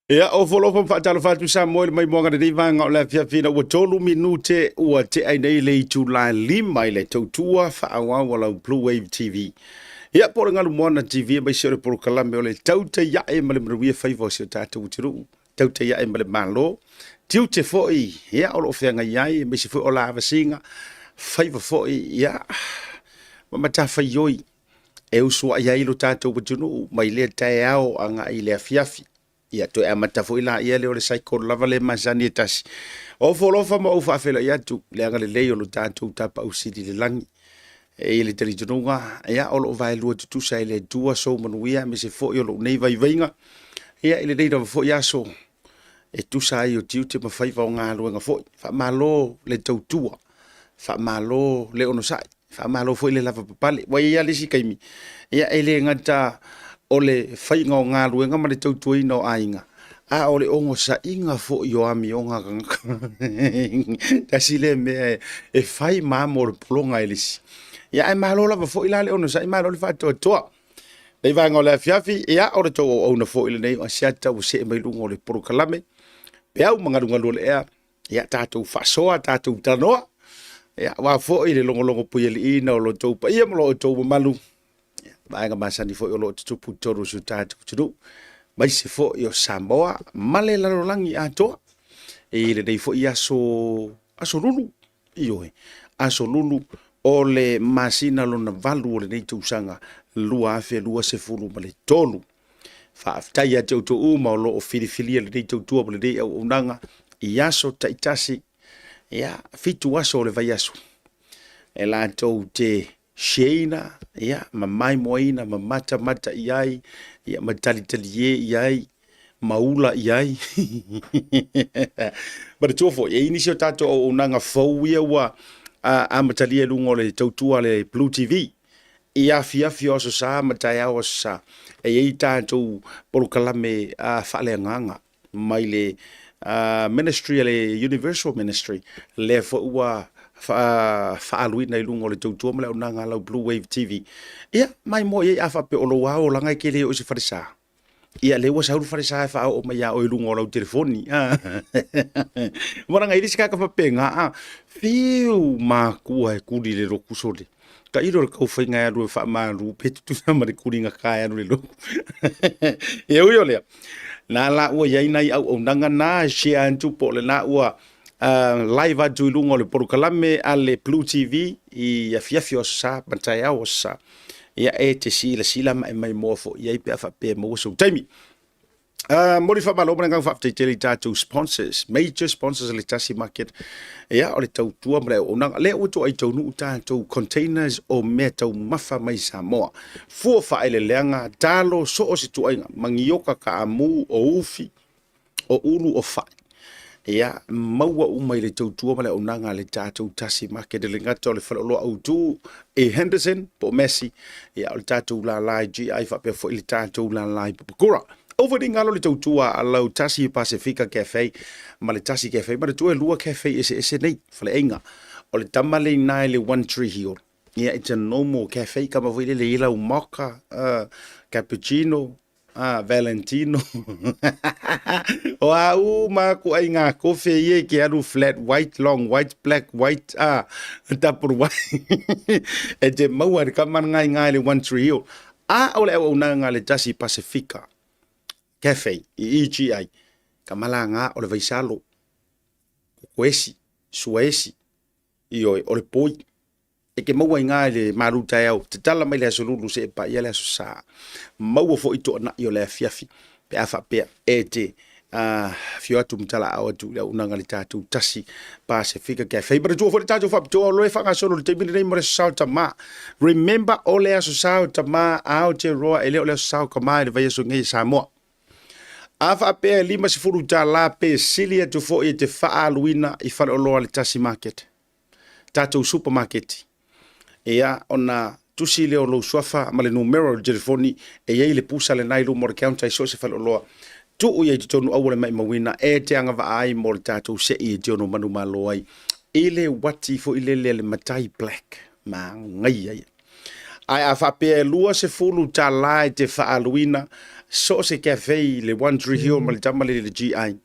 Ia, o folofa ma faatalofa atu Samoa i le maimoaga lenei vaega o le afiafi ina ua 3 minute ua tea ai nei le itula 5 i le tautua faaauau a lau Blue Wave TV. Ia, po o le Galumoana TV aemaise o le polokalame o le Tautai Ae ma le Manuia Faiva o si o tatou atunuu, tautai ae ma le Malo, tiute foi, ia, o lo o feagai ai, aemaise foi o lavasiga, faiva foi, ia, ma matafaioi e usuai ai lo tatou atunuu mai lea taeao agai i le afiafi. Ia toe amata foi laia lea o le cycle lava le masani e tasi. O folofa ma ou faafeiloai atu le agalelei o lo tatou Tapaau Sili i le lagi. E i le talitonuga, ia, o lo o vaelua tutusa e le Atua sou manuia aemaise foi o lou nei vaivaiga, ia, i lenei lava foi aso e tusa ai o tiute ma faiva o galuega foi. Faamalo le tautua, faamalo le onosai, faamalo foi le lavapapale. Ua i ai lava le isi taimi, ia, e le gata o le faiga o galuega ma le tautuaina o aiga, a o le ogosaiga foi o amioga a tagata. Tasi lea mea e fai ma amo o le pologa e le isi. Ia, ae malo lava foi la le onosai, malo le faatoatoa. Nei vaega o le afiafi, ia, o le tou auauna foi lenei o Asiata ua see mai luga o le polokalame. Peau ma galugalu o le ea, ia tatou faasoa, tatou talanoa. Ia, aua foi le logologo puialiiina o lo outou paia ma lo outou mamalu. Ia, vaega masani foi o lo o tutupu i totonu o si o tatou atunuu, aemaise foi o Samoa ma le lalolagi atoa. I lenei foi aso, aso Lulu, ioe, aso Lulu o le masina lona 8 o lenei tausaga 2023. Faafetai ia te outou uma o lo o filifilia lenei tautua ma lenei auaunaga i aso taitasi, ia, 7 aso o le vaiaso, e latou te shareina, ia, ma maimoaina ma matamata i ai, ia, ma talitalie i ai, ma ula i ai. Manatua foi, e i ai nisi o tatou auaunaga fou ia ua amatalia i luga o le tautua a le Blue TV i afiafi o Aso Sa ma taeao Aso Sa. E i ai tatou polokalame faaleagaga mai le ministry a le Universal Ministry, lea foi ua faaaluina i luga o le tautua ma le auaunaga a lau Blue Wave TV. Ia, maimoa i ai a faapea o lou olaga e te le oo i se falesa. Ia, lea ua sau le falesa e faaoo mai ia oe i luga o lau telefoni. Ua laga i le isi tagata faapena, a fiu makua e kuli i le lotu sole. Tailo le taufaiga e alu e faamalu pe tutusa ma le kuliga ta e alu i le lotu. E ui o lea, na la ua i ai nai auaunaga na e share atu po o lena ua live atu i luga o le polokalame a le Blue TV i afiafi o Aso Sa ma taeao o Aso Sa. Ia, e te silasila ma e maimoa foi i ai pe a faapea e maua sou taimi. Momoli faamalo ma le agaga faafetai tele i tatou sponsors, major sponsors a le Tasi Market. Ia, o le tautua ma le auaunaga. Lea ua toai taunuu tatou containers o mea taumafa mai Samoa. Fua faaeleeleaga, talo, so o se tuaiga, manioka, kaamu, o ufi, o ulu, o fai. Ia, maua uma i le tautua ma le auaunaga a le tatou Tasi Market. E le gata o le faleoloa autu i Henderson po o Massey, ia, o le tatou lala i GI faapea foi le tatou lala i Papakura. Aua ne i galo le tautua a lau Tasi Pasefika Cafe ma le Tasi Cafe. Manatua e lua cafe eseese nei, faleaiga. O le tama le iina i le One Tree Hill. Ia, it's a normal cafe, kama foi lele i lau mocha, cappuccino, Valentino. O a uma aku ai ngā kofe ia i ke alu flat white, long white, black white, double white. E te maua le kama ngai ngai le One Tree Hill. A o le auaunaga le Tasi Pasefika Cafe i EGI, ka malanga o le vaisalo, kokoesi, suaesi, ioe, o le poi. E ke maua i ngā i le malu taeao, tatala mai le Aso Lulu se e paia le Aso Sa. Maua foi toanai o le afiafi, pe a faapea e te afio atu ma talaau atu i le auaunaga a le tatou Tasi Pasefika Cafe. Manatua foi le tatou faapitoa o lo e faagasolo i le taimi lenei mo le Aso Sa o Tama. Remember, o le Aso Sa o Tama Aotearoa, e le o le Aso Sa o Tama i le vaiaso nei i Samoa. A faapea e $50 pe sili atu foi e te faaaluina i faleoloa a le Tasi Market, tatou supamaketi. Ia, ona tusi lea o lou suafa ma le numera o le telefoni e i ai le pusa lena i luma o le counter i so o se faleoloa. Tuu ia i totonu aua le maimauina e te agavaa ai mo le tatou sei e te ono manumalo ai i le uati foi lele a le matai black. Manaia ia. Ae a faapea e $20 e te faaaluina so o se cafe i le One Tree Hill ma le tama lea i le GI,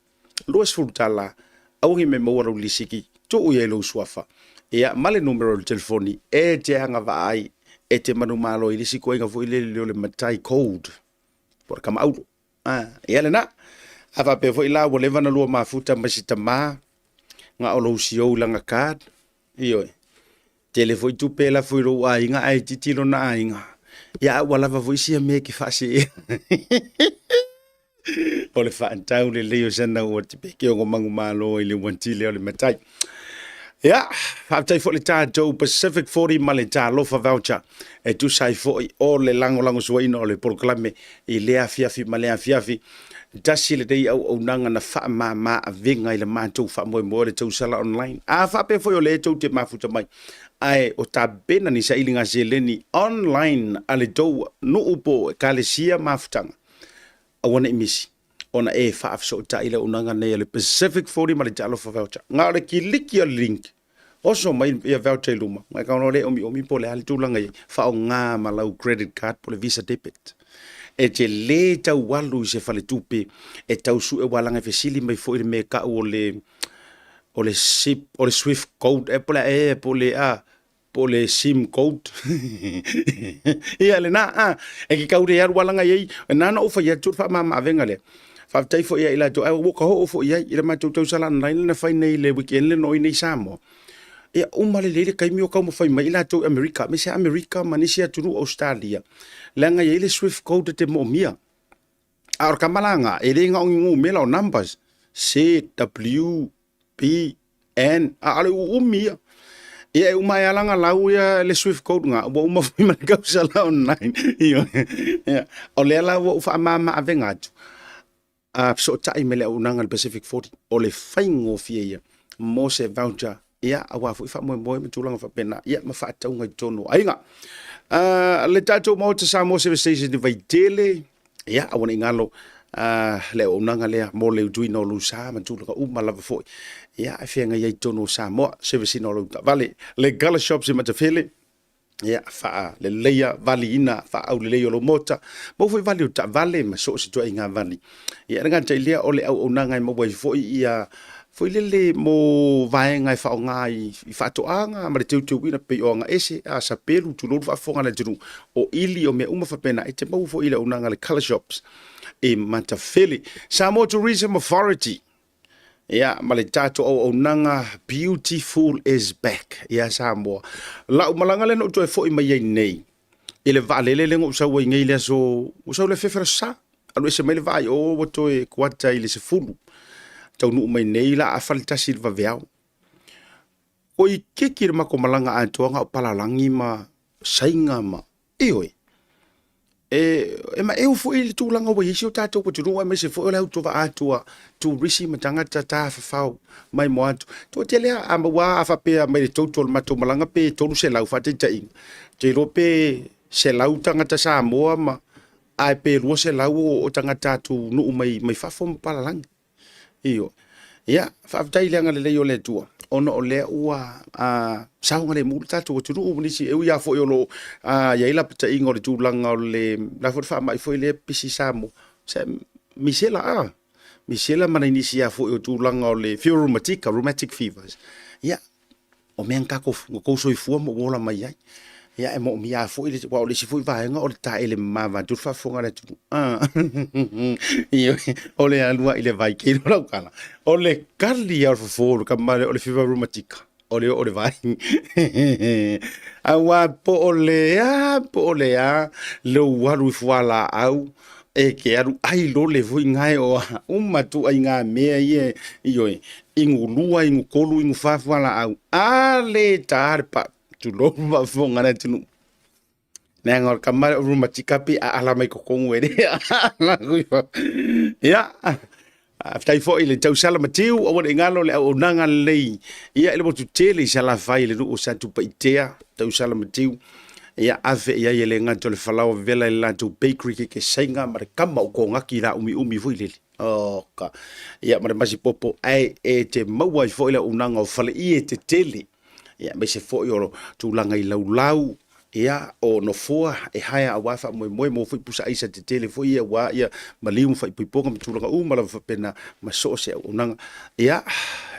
$20, aua ne i mea maua lau lisiti, tuu i ai lou suafa, ia ma le numera o le telefoni e te agavaa ai e te manumalo i le isi ituaiga foi lele o le matai code po o le tama auro. Ah, ia lena. A faapea foi la ua leva ona lua mafuta ma si tama, na o lou siou i lana card, ioe, tele foi tupe e lafo i lou aiga ae itiiti lona aiga, ia a ua lava foi sia mea e te faaseea. O le faatau lelei o sana ua pe te ono manumalo ai i le uati lea o le matai. Ia, faafetai foi le tatou Pacific 40 ma le Talofa Voucher e tusa ai foi o le lagolagosuaina o le polokalame i lea afiafi ma lea afiafi. Tasi lenei auaunaga na faamama avega i le matou faamoemoe o le tausala online. A faapea foi o lea tou te mafuta mai, ae o tapena ni sailiga seleni online a le tou nuu po o ekalesia mafutaga, aua ne i misi ona e faafesootai le auaunaga nei a le Pacific 40 ma le Talofa Voucher. Na o le kiliki o le link, oso mai ia voucher i luma, na ka le omiomi po o le a le tulaga i ai, faaaoga ma lau credit card po o le Visa debit. E te le tau alu i se faletupe e tau sue aua leaga e fesili mai foi le mea e tau o le o le SIP, o le SWIFT code ea po o le a ea po o le a po o le SIM code. Ia lena, a, e ke tau le alu alaga i ai, na na ou fai atu le faamama-avega lea. Faafetai foi ia i latou, ae ua ka oo foi i ai i le matou tausala online na fai nei i le weekend le no i nei Samoa. Ia uma lelei le taimi o taumafai mai i latou i Amerika, aemaise Amerika ma nisi atunuu Australia, leaga e i ai le SWIFT code e te moomia. A o le tama la na, e le na o ni numera o numbers, C, W, P, N, a o le uumi ia. Ia e uma ai lava na lau ia le Swift code na, ua uma foi ma le tausala online. Ia, o lea la ua ou faamama avega atu, a fesootai me le auaunaga a le Pacific 40, o le faigofie ia mo se voucher, ia, aua foi faamoemoe ma tulaga faapena, ia, ma faatauga i totonu o aiga. Le tatou Maota Samoa Service Station i Vaitele, ia, aua ne i galo le auaunaga lea mo le utuina o lou sa ma tulaga uma lava foi, ia, e feagai ai i totonu o Samoa, service ina o lou taavale. Le Gala Shops i Matafele, ia, faaleleia, valiina, faaaulelei o lou mota, maua foi vali o taavale ma so o se ituaiga vali. Ia, e le gata i lea, o le auaunaga e maua ai foi ia foi lele mo vaega e faaaoga i faatoaga ma le teuteuina pei o agaese, a sapelu, tulou le faafofoga a le atunuu, o ili, o mea uma faapena, e te maua foi i le auaunaga a le Colour Shops i Matafele. Samoa Tourism Authority, ia, ma le tatou auaunaga Beautiful is Back ia Samoa. Lau malaga lea na ou toe foi mai ai nei i le vaalele lea na ou sau ai nei i le aso, ua sau i le afiafi o le aso Sa. Alu ese mai le vaa i o ua toe kuata i le 10. Taunuu mai nei la afa le 1 i le vaveao. Oi kiki le matou malaga atoa na o palalagi ma Saina ma ioe. E, e maeu foi le tulaga ua i ai si o tatou atunuu aemaise foi o le autovaa atu a turisi ma tagata tafafao mai mo atu. Toatele a maua a faapea mai le total o le matou malaga pe 300 faataitaiga. Ou te iloa pe 100 tagata Samoa ma ae pe 200 o tagata atunuu mai, mai fafo ma palalagi. Ioe. Ia, faafetai i le agalelei o le Atua, ona o lea ua saogalemu le tatou atunuu ma nisi, e ui lava foi o lo o i ai lapataiga o le tulaga o le la foi le faamai foi lea e pisi i Samoa, se misela a, misela ma nai nisi lava foi o tulaga o le fever rheumatic, rheumatic fevers. Ia, o mea na tatou, na tou soifua ma ou ola mai ai. Ia, e moomia lava foi, aua o le isi foi vaega o le taele mama vaeatu le faafofoga a le atunuu. Ioe, o le alu lava i le vai, kei lau tala, o le kali lava o le fofo o le tama lea o le fever rheumatic, o le oo i le vai. Aua po o le a, po o le a, lou alu i fualaau, e te alu ai lole foi gae o a uma ituaiga mea ia, ioe, inu lua, inu tolu, inu fa fualaau, a le ta le pa, tulou le faafofoga a le atunuu. Leaga o le tama lea o Rumatika pei a ala mai totonu e le ala atu i fafo. Ia, faafetai foi i le tausala matiu, aua ne i galo le auaunaga lelei ia i le motu tele i Salafai i le nuu o Satupaitea, tausala matiu. Ia, ave i ai e le gata o le falaoa vevela i le latou bakery kekesaiga ma le kama o konaki la umiumi foi lele. Oka. Ia, ma le masipopo, ae e te maua ai foi le auaunaga o faleie tetele. Ia, aemaise foi o tulaga i laulau. Ia, o nofoa e hire aua faamoemoe mo foi pusa aisa tetele foi ia aua ia maliu ma faaipoipoga ma tulaga uma lava faapena ma so o se auaunaga. Ia,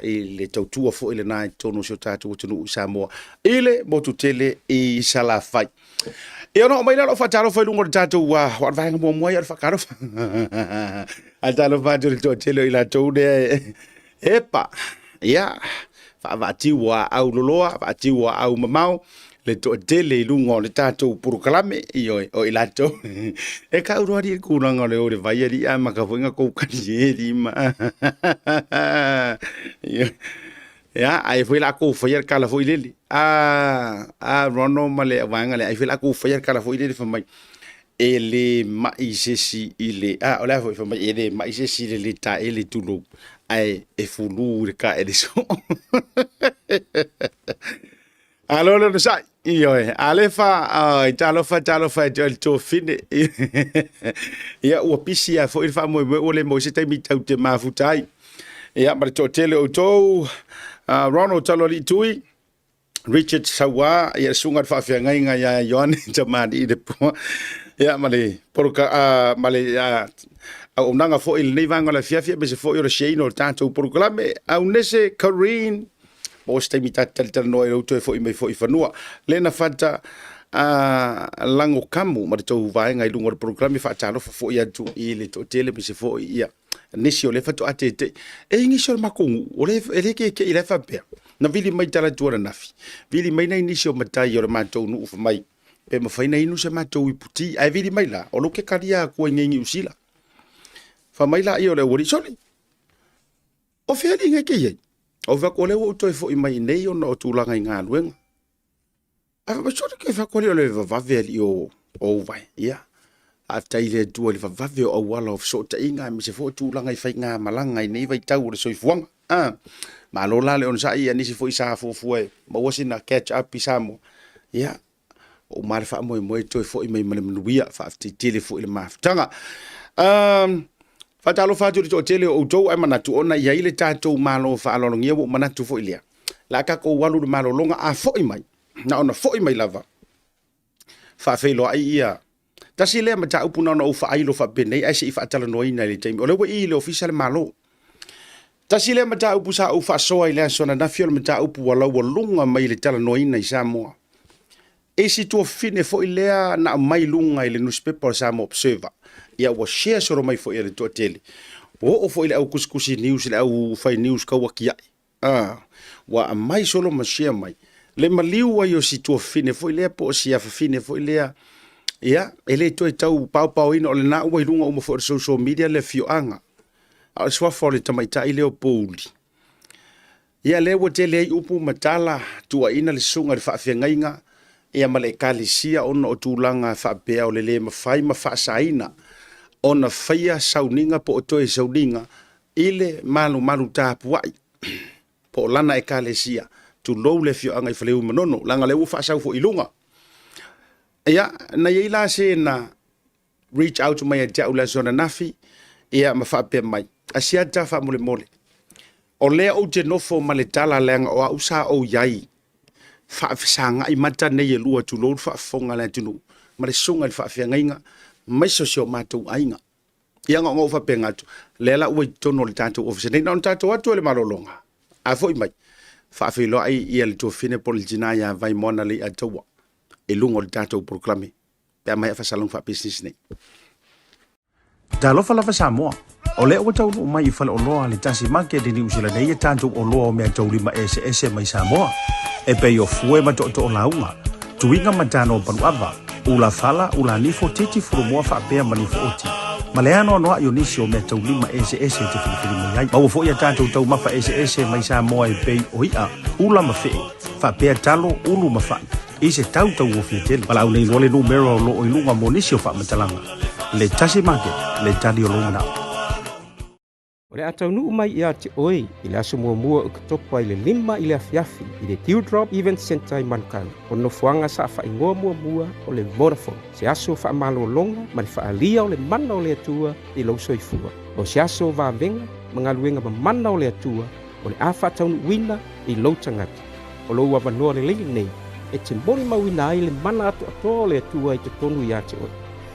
i le tautua foi lena i totonu o si o tatou atunuu i Samoa i le motu tele i Salafai. Ia ona oo mai lea o lau faatalofa i luga o le tatou o le vaega muamua ia o le faatalofa. Faatalofa atu i le toatele o i latou lea e epa, ia, faavaatiu ua aau loloa, vaatiu ua aau mamao, le toatele i luga o le tatou polokalame, ioe, o i latou e kau loa alii le tulaga o le o i le vai alii amata foi na tou kali e alii ma ia, ai foi la tou faia le tala foi lele a Ronald ma le vaega lea, ai foi la tou faia le tala foi lele fai mai e le mai se isi i le a o le a foi fai mai e le mai se isi i le le taele tulou ae e fulu i le taele soo. Alo le onosai, ioe, alefa, ai, talofa, talofa e te le tofine. Ia, ua pisi a foi le faamoemoe ua le maua se taimi tau te mafuta ai. Ia, ma le toatele o outou, Ronald Taloalii Tui, Richard Saua, ia, le susuga i le faafeagaiga ia Ioane Tamalii le Pua, ia, ma le poloka, ma le auaunaga foi i lenei vaega o le afiafi, aemaise foi o le shareina o le tatou polokalame. Aunese Kareen, maua se taimi ta te talatalanoa ai lou toe foi mai foi i fanua. Lena Fata a Lago Kamu ma le tou vaega i luga o le polokalame, faatalofa foi atu i le toatele aemaise foi ia nisi o lea faatoa tete'i. E i nisi o le matou nuu, o le e le keke'i la e faapea, na vili mai talaatu ananafi, vili mai nai nisi o matai o le matou nuu fai mai, pe mafai na inu se matou iputi, ae vili mai la, o lou ke kalia atua i nei Niu Sila. Fai mai la ia o le aualii, sole, o fea alii nei ke i ai? Ou fai atu, o lea ua ou toe foi mai i nei ona o tulaga i galuega. Ae fai mai, sole, ke fai atu alii o le vavave alii o ou vai. Ia, faafetai i le Atua i le vavave o auala o fesootaiga, aemaise foi o tulaga i faigamalaga i nei vaitau o le soifuaga. Malo la le onosai, ia nisi foi sa fuafua e maua sina catch up i Samoa. Ia, ua uma le faamoemoe toe foi mai ma le manuia. Faafetai tele foi i le mafutaga. Faatalofa atu i le toatele o outou, ae manatu ona i ai le tatou malo faaaloalogia, ua ou manatu foi lea, la a tatou alu i le malologa, a foi mai, na ona foi mai lava, faafeiloai ia. Tasi lea mataupu na ona ou faailo faapenei ae se i faatalanoaina i le taimi. O lea ua i i le Ofisa le Malo. Tasi lea mataupu sa ou faasoa i le aso ananafi o le mataupu ua laualuga mai i le talanoaina i Samoa. E si tuafafine foi lea na aumai i luga i le nusipepa o le Samoa Observer. Ia ua share solo mai foi e le toatele. Ua oo foi i le au tusitusi news, le au fai news tauatiae. Ua aumai solo ma share mai le maliu ai o si tuafafine foi lea po o si afafine foi lea. Ia, e le toe tau paopaoina o lena ua i luga uma foi o le social media le afioaga. A o le suafa o le tamaitai lea o Pouli. Ia lea ua tele ai upu ma tala, tuuaiina le susuga i le faafeagaiga ia ma le ekalesia ona o tulaga faapea o le le mafai ma faasaina ona faia sauniga po o toe sauniga i le malumalu tapuai po o lana ekalesia, tulou le afioaga i Faleu i Manono, leaga o lea ua faasau foi i luga. Ia, na i ai la se na reach out mai ia te au i le aso ananafi, ia ma faapea mai, Asiata faamolemole, o lea ou te nofo ma le tala leaga o au sa ou i ai, faafesagai mata nei e lua, tulou le faafofoga a le atunuu, ma le susuga i le faafeagaiga, aemaise o si o matou aiga. Ia na ona ou faapena atu, lea la ua i totonu o le tatou ofisa nei, na ona tatou atu e le malologa, a foi mai, faafeiloai ia le tuafafine po o le tina ia Vaimoana Leiataua i luga o le tatou polokalame pe a maea faasalaga faapisinisi nei. Talofa lava Samoa, o lea ua taunuu mai i faleoloa a le Tasi Market i Niu Sila nei e tatou oloa o meataulima eseese mai Samoa, e pei o fue ma tootoo lauga, tuiga ma tano paluava, ula fala, ula nifo, titi fulumoa faapea ma nifo oti, ma le anoanoai o nisi o meataulima eseese e te filifili mai ai. Maua foi a tatou taumafa eseese mai Samoa e pei o i'a, ula ma fe'e, faapea talo, ulu ma fa'i, i se tau tauofie tele. Valaau nei loa le numera o lo o i luga mo nisi o faamatalaga. Le Tasi Market, le tali o lou manao. O le a taunuu mai ia te oe i le aso muamua o Oketopa i le 5 i le afiafi i le Dewdrop Event Centre i Manukau, o nofoaga sa faaigoa muamua o le Vodafone, se aso faamalologa ma le faaalia o le mana o le Atua i lou soifua. O se aso vavega ma galuega mamana o le Atua o le a faataunuuina i lou tagata. O lou avanoa lelei lenei e te molimauina ai le mana atoatoa o le Atua i totonu ia te oe.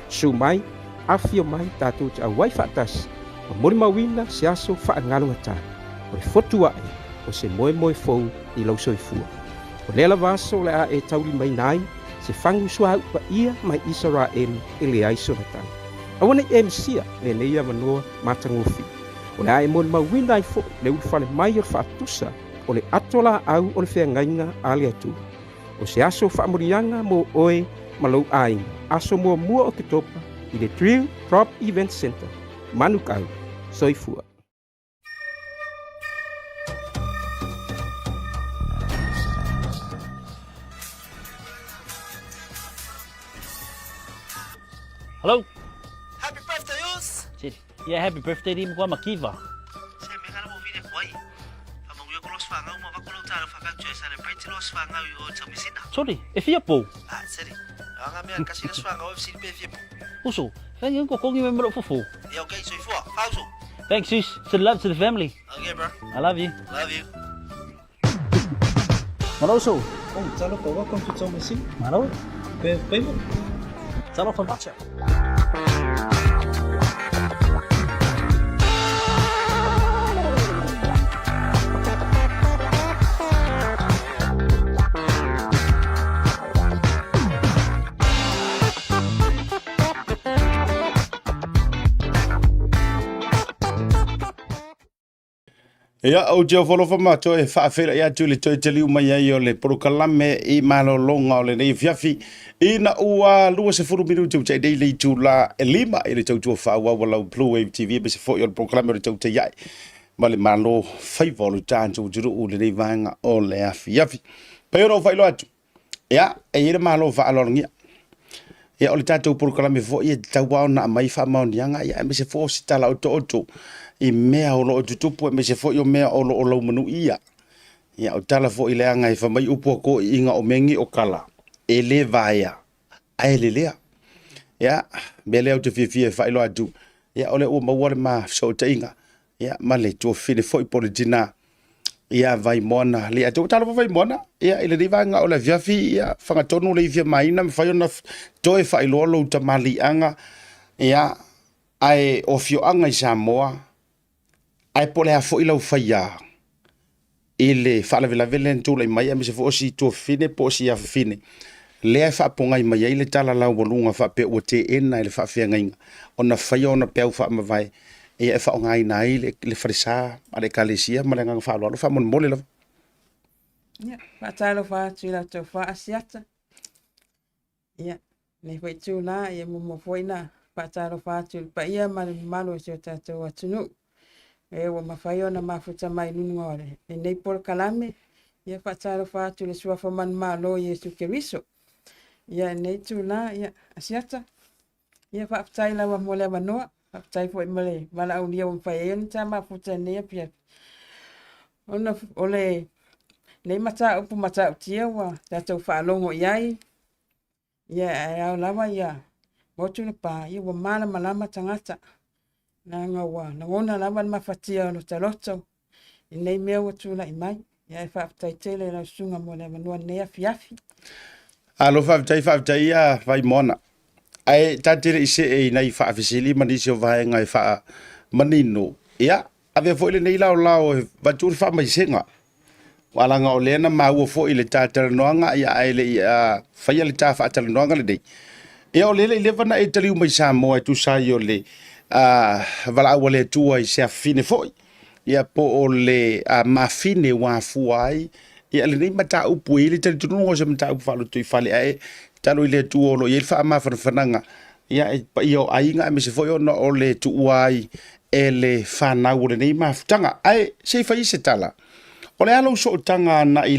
Susu mai, afifio mai, tatou te auai faatasi ma molimauina se aso faagalugatā, o le fotu aʻe o se moemoe fou i lou soifua. O lea lava aso o le a e taulimaina ai se fagu suauu paia mai Isaraelu e leai sona tau. Aua ne i e misia lenei avanoa matagofie. O le a e molimauina ai foi le ulufale mai o le faatusa o le ato laau o le feagaiga a le Atua. O se aso faamuliaga mo oe ma lou aiga, aso muamua o Oketopa i le Drill Drop Event Centre, Manukau. Soifua. Hello. Happy birthday, Us! Yeah, happy birthday di mo makiva. Se me kana mo vile kwai. Fa mo yo kolos fa ngau ma va kolo talo fa ka celebrate los fa ngau o tamisina. Sorry, e fia pou. Ah, seri. Anga mea kasi los fa ngau e pe fia pou. Uso, thank you ko kongi me mro fufu. Yeah, okay, so ifua. Fauso. Thanks, sis. Send love to the family. Okay, bro. I love you. Love you. Malo uso. Oh, talofa, welcome to Tomasina. Malo. Pe pemo. Talofa macha. Ia, ou te ofo alofa ma toe faafeiloai atu i le toe taliu mai ai o le polokalame i malologa o lenei afiafi ina ua 20 minute ua tea nei le itulā e 5 i le tautua faaauau a lau Blue Wave TV aemaise foi o le polokalame o le Tautai Ae ma le Malo Faiva o le tatou atunuu i lenei vaega o le afiafi. Pei ona ou faailoa atu, ia, e i ai le Malo faaaloalogia. Ia, o le tatou polokalame foi e tatau lava ona aumai faamaoniaga, ia, aemaise foi o se tala otooto i mea o lo o tutupu, aemaise foi o mea o lo o laumanuia. Ia, o tala foi leaga e fai mai upu a toeaiina o megi o kala, e le vaea, ae lelea. Ia, mea lea ou te fiafia e faailoa atu, ia, o lea ua maua le ma fesootaiga, ia, ma le tuafafine foi po o le tinā, ia Vaimoana Leiataua. Talofa Vaimoana, ia, i lenei vaega o le afiafi, ia, fagatonu le ifia maina, mafai ona toe faailoa lou tamaliiaga, ia, ae o afioaga i Samoa, ae po o le a foi lau faiā i le faalavelave lea na tulai mai, aemaise foi o si tuafafine po o si afafine lea e faapogai mai ai le tala laualuga faapea ua teena e le faafeagaiga ona faia ona peau faamavae ia e faaaogaina ai le falesa a le Ekalesia ma le agaga faaaloalo faamolemole lava. Ia, faatalofa atu i la outou faasiata. Ia, lenei foi itulā, ia muamua foi ona faatalofa atu i le paia ma le mamalu o si o tatou atunuu. E ua mafai ona mafuta mai i luga o lenei polokalame. Ia faatalofa atu i le suafa manumalo Iesu Keriso. Ia, lenei itulā, ia, Asiata, ia faafetai lava mo le avanoa. Faafetai foi mo le valaaulia ua mafai ai ona ta mafuta i lenei afiafi. Ona o le nei mataupu matautia ua tatou faalogo i ai, ia ae ao lava ia motu le pa, ia ua malamalama tagata. Leaga ua lagona lava le mafatia o lotaloto i nei mea ua tulai mai. Ia ae faafetai tele i lau susuga mo le avanoa lenei afiafi. Alo, faafetai, faafetai ia Vaimoana. Ae ta te le i see i nai faafesili ma nisi o vaega e faamanino, ia, avea foi lenei laolao e avatu le faamaisega. Aua leaga o lea na maua foi i le ta talanoaga, ia, ae le i faia le ta faatalanoaga lenei. Ia, o lea le i leva ona e taliu mai Samoa e tusa ai o le valaau a le Atua i se afafine foi, ia po o le mafine ua afua ai ia lenei mataupu. E i ai le talitonuga o se mataupu faalotoifale, ae tatalo i le Atua o lo o i ai le faamafanafanaga ia e paia o aiga, aemaise foi ona o le tuua ai e le fanau o lenei mafutaga. Ae se i fai se tala, o le a lou sootaga agai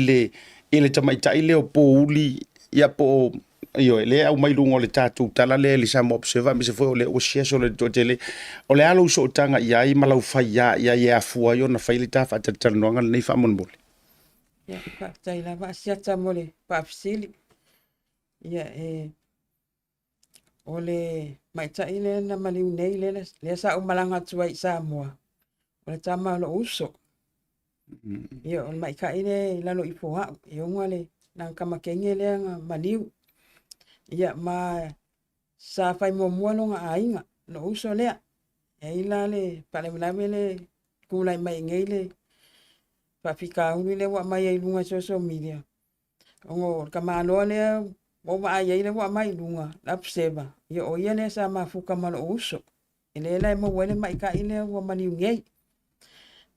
i le tamaitai lea o Pouli, ia po o Ioe, lea e aumai luga o le tatou tala lea i le Samoa Observer, aemaise foi o lea ua share solo e le toatele. O le a lou sootaga i ai ma lau faiā i ai e afua ai ona fai le ta faatalatalanoaga lenei faamolemole? Ia, faafetai lava Asiata mo le faafesili. Ia, e, o le maita'i lea na maliu nei, lea, lea sa ou malaga atu ai i Samoa, o le tama o lou uso. Ia, o le maita'i lea i lalo ifo o a'u, e oga le na kamakenge lea na maliu. Ia ma sa fai muamua lona aiga, lo'u uso lea. E ai la le faalavelave le tulai mai nei le faafitauli lea ua aumai ai i luga i social media, ona o le tamaloa lea ua ou vaai ai lea ua aumai i luga, le Observer, ia o ia lea sa mafuta ma lou uso. E lea la e maua ai le maita'i lea ua maliu nei.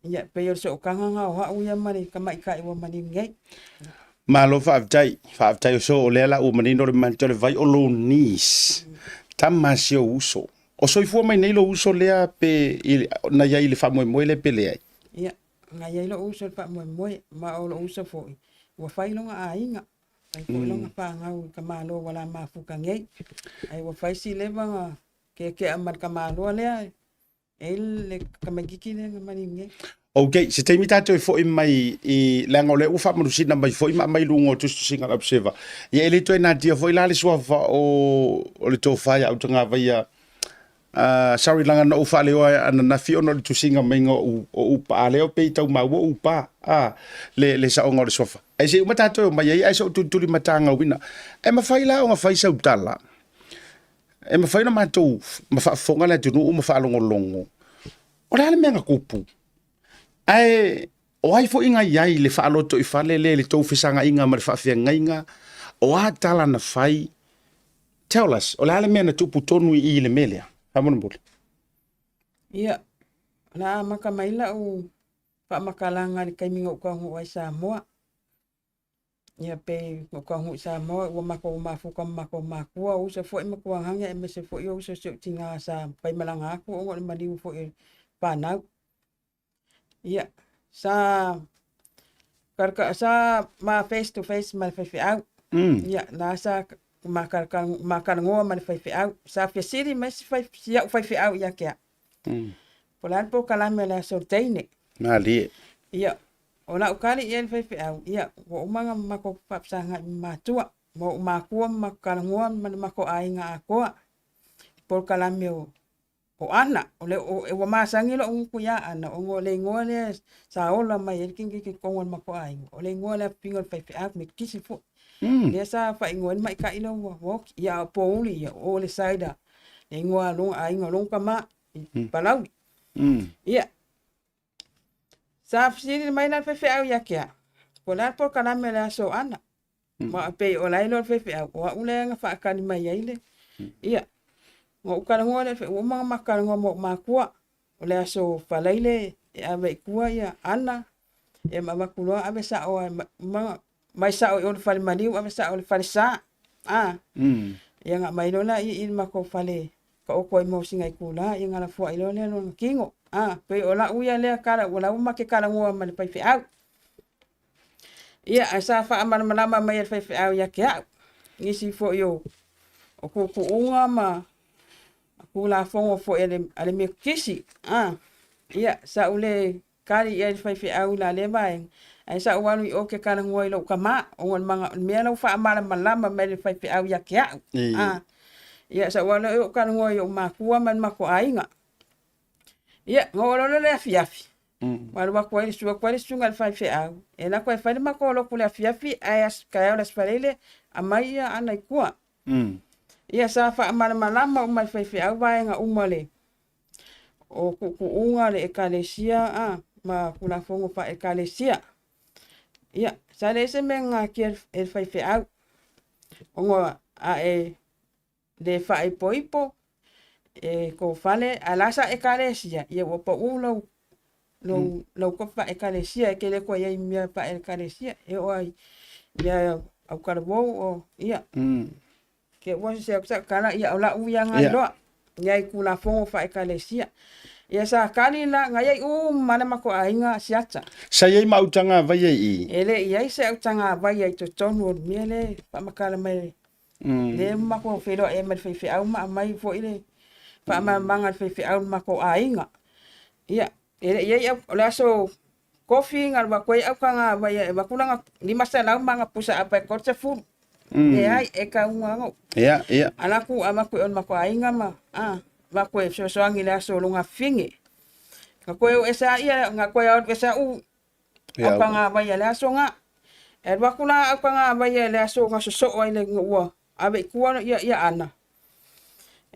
Ia, pei o le sootaga lena o a'u ia ma le tamaitai ua maliu nei. Malo faafetai, faafetai o so o lea la ua manino le manatu o le vai o lou niece, tama si ou uso. O soifua mai nei lou uso lea pe i, na iai i le faamoemoe lea pe leai? Ia, na iai lou uso i le faamoemoe, ma o lou uso foi, ua fai lona aiga, fai foi lona fanau i tamaloa ua la mafuta nei. Ae ua fai si leva na keakea ma le tamaloa lea, e i ai le tamaititi lea na maliu nei. Ok, se taimi tatou e foi mai i, leaga o lea ua faamalusina mai foi ma aumai i luga o tusitusiga a le Observer. Ia e le toe natia foi la le suafa o, o le tofa ia Autagavaia. Sorry leaga na ou faaleoa ananafi ona o le tusiga maiga o, o upa lea pei tau maua upa le, le saoga o le suafa. Ae se i uma tatou e omai ai ae se o tulituli matagauina. E mafai la ona fai sau tala. E mafai ona matou ma faafofoga le atunuu ma faalogologo. O le a le mea na tupu? Ae o ai foi na i ai i le faalotoifale lea i le tou fesagaiga ma le faafeagaiga? O a tala na fai? Tell us, o le a le mea na tupu tonu i i le mea lea? Faamolemole. Ia, o le a amata mai lau faamatalaga i le taimi na ou taunuu ai i Samoa. Ia pei na ou taunuu i Samoa ua matou mafuta ma matou matua, o uso foi ma tuagaga aemaise foi o uso o si ou tina sa faimalaga atu ona o le maliu foi o le fanau. Ia, sa sa ma face to face ma le faifeau. Ia, la sa ma talanoa ma le faifeau. Sa fesili mai si, fai, si au faifeau ia te au. Po o le a le polokalame o le aso teine. Malie. Ia, o lau tali i ai le faifeau, ia, ua uma ona matou faafesagai ma matua, ma ou makua ma matou talanoa ma le matou aiga atoa. I polokalame o o Ana, o le, o, ua masani lo'u gutu iā Ana, ona o le igoa lea sa ola mai ai le tamaititi i totonu o le matou aiga, o le igoa o le afifina o le faifeau, Metotisi foi. Lea sa faaigoa ai le maita'i lea ua oti. Ia a o Pouli, ia, o le Saida, le igoa a lona aiga o lona tama i Palauli. Ia, sa fesili mai la le faifeau ia te au, po o le a le polokalame o le aso Ana. Ma e pei o la e iloa le faifeau, o au lea na faatali mai ai le, ia, na ou talanoa lea, ua uma ona matou talanoa ma ou matua, o le aso Faraile e ave i tua ia Ana, ia ma avatu loa ave sao lava, ma mai sao i o i le fale maliu ave sao i le falesa, a. Ia na aumai loa lea i i le matou fale taoto ai mo sina itula, ia na lafoai loa lea lona tino, a. Pei o lau ia lea tala, ua la ua ma te talanoa ma le faifeau. Ia, ae sa faamalamalama mai e le faifeau ia te au, nisi foi o, o tuutuuga ma tulafono foi a le, a le Metotisi. Ah, ia, sa ou le kali i ai le faifeau i la lea vaega, ae sa ou alu i o ke talanoa i lou tama, ona o le, maga, le mea la ua faamalamalama mai e le faifeau ia te au. Ah, ia, sa ou alu i o talanoa i ou matua ma le matou aiga. Ia, na oo loa lea i le afiafi, ua alu atu ai, sue atu ai le susuga i le faifeau, e alu atu e fai le matou lotu i le afiafi, ae aso, taeao le Aso Faraile, aumai ia Ana i tua. Ia, sa faamalamalama uma e le faifeau vaega uma le, o tuutuuga o le Ekalesia a, ma Tulafono faale-Ekalesia. Ia, sa leai se mea na natia e le faifeau, ona a e le faaipoipo e kou fale, ae la sa ekalesia, ia ua pau lau lou lau kopi faekalesia e te le toe i ai i mea faekalesia e oo ai mea autalavou o ia ke ua se atu sa tala ia o lau ia nga iloa ia i tulafono faekalesia ia sa kali la nga iai uma le matou aiga siata. Sa i ai ma autaga vaia i i? E le i ai se autaga vaia i totonu o le mea lea e faamatala mai Lea matou feiloai ai ma le faifeau ma aumai foi le faamalamalamaga a le faifeau i le matou aiga. Ia, e le i i ai o le aso kofi na alu atu ai autaga e avatu lana 500 ma ana pusa apa e 30. Leai, e tauga lava. Ia, ia. Alu atu avatu i o i le matou aiga ma avatu e fesoasoani i le aso lona fine. Na toe o ese lava ia, na toe alu ese au autaga vai a le aso na. E alu atu la aukagāvaia i le aso na sosoo ai le ua ave i tua ia ia ana.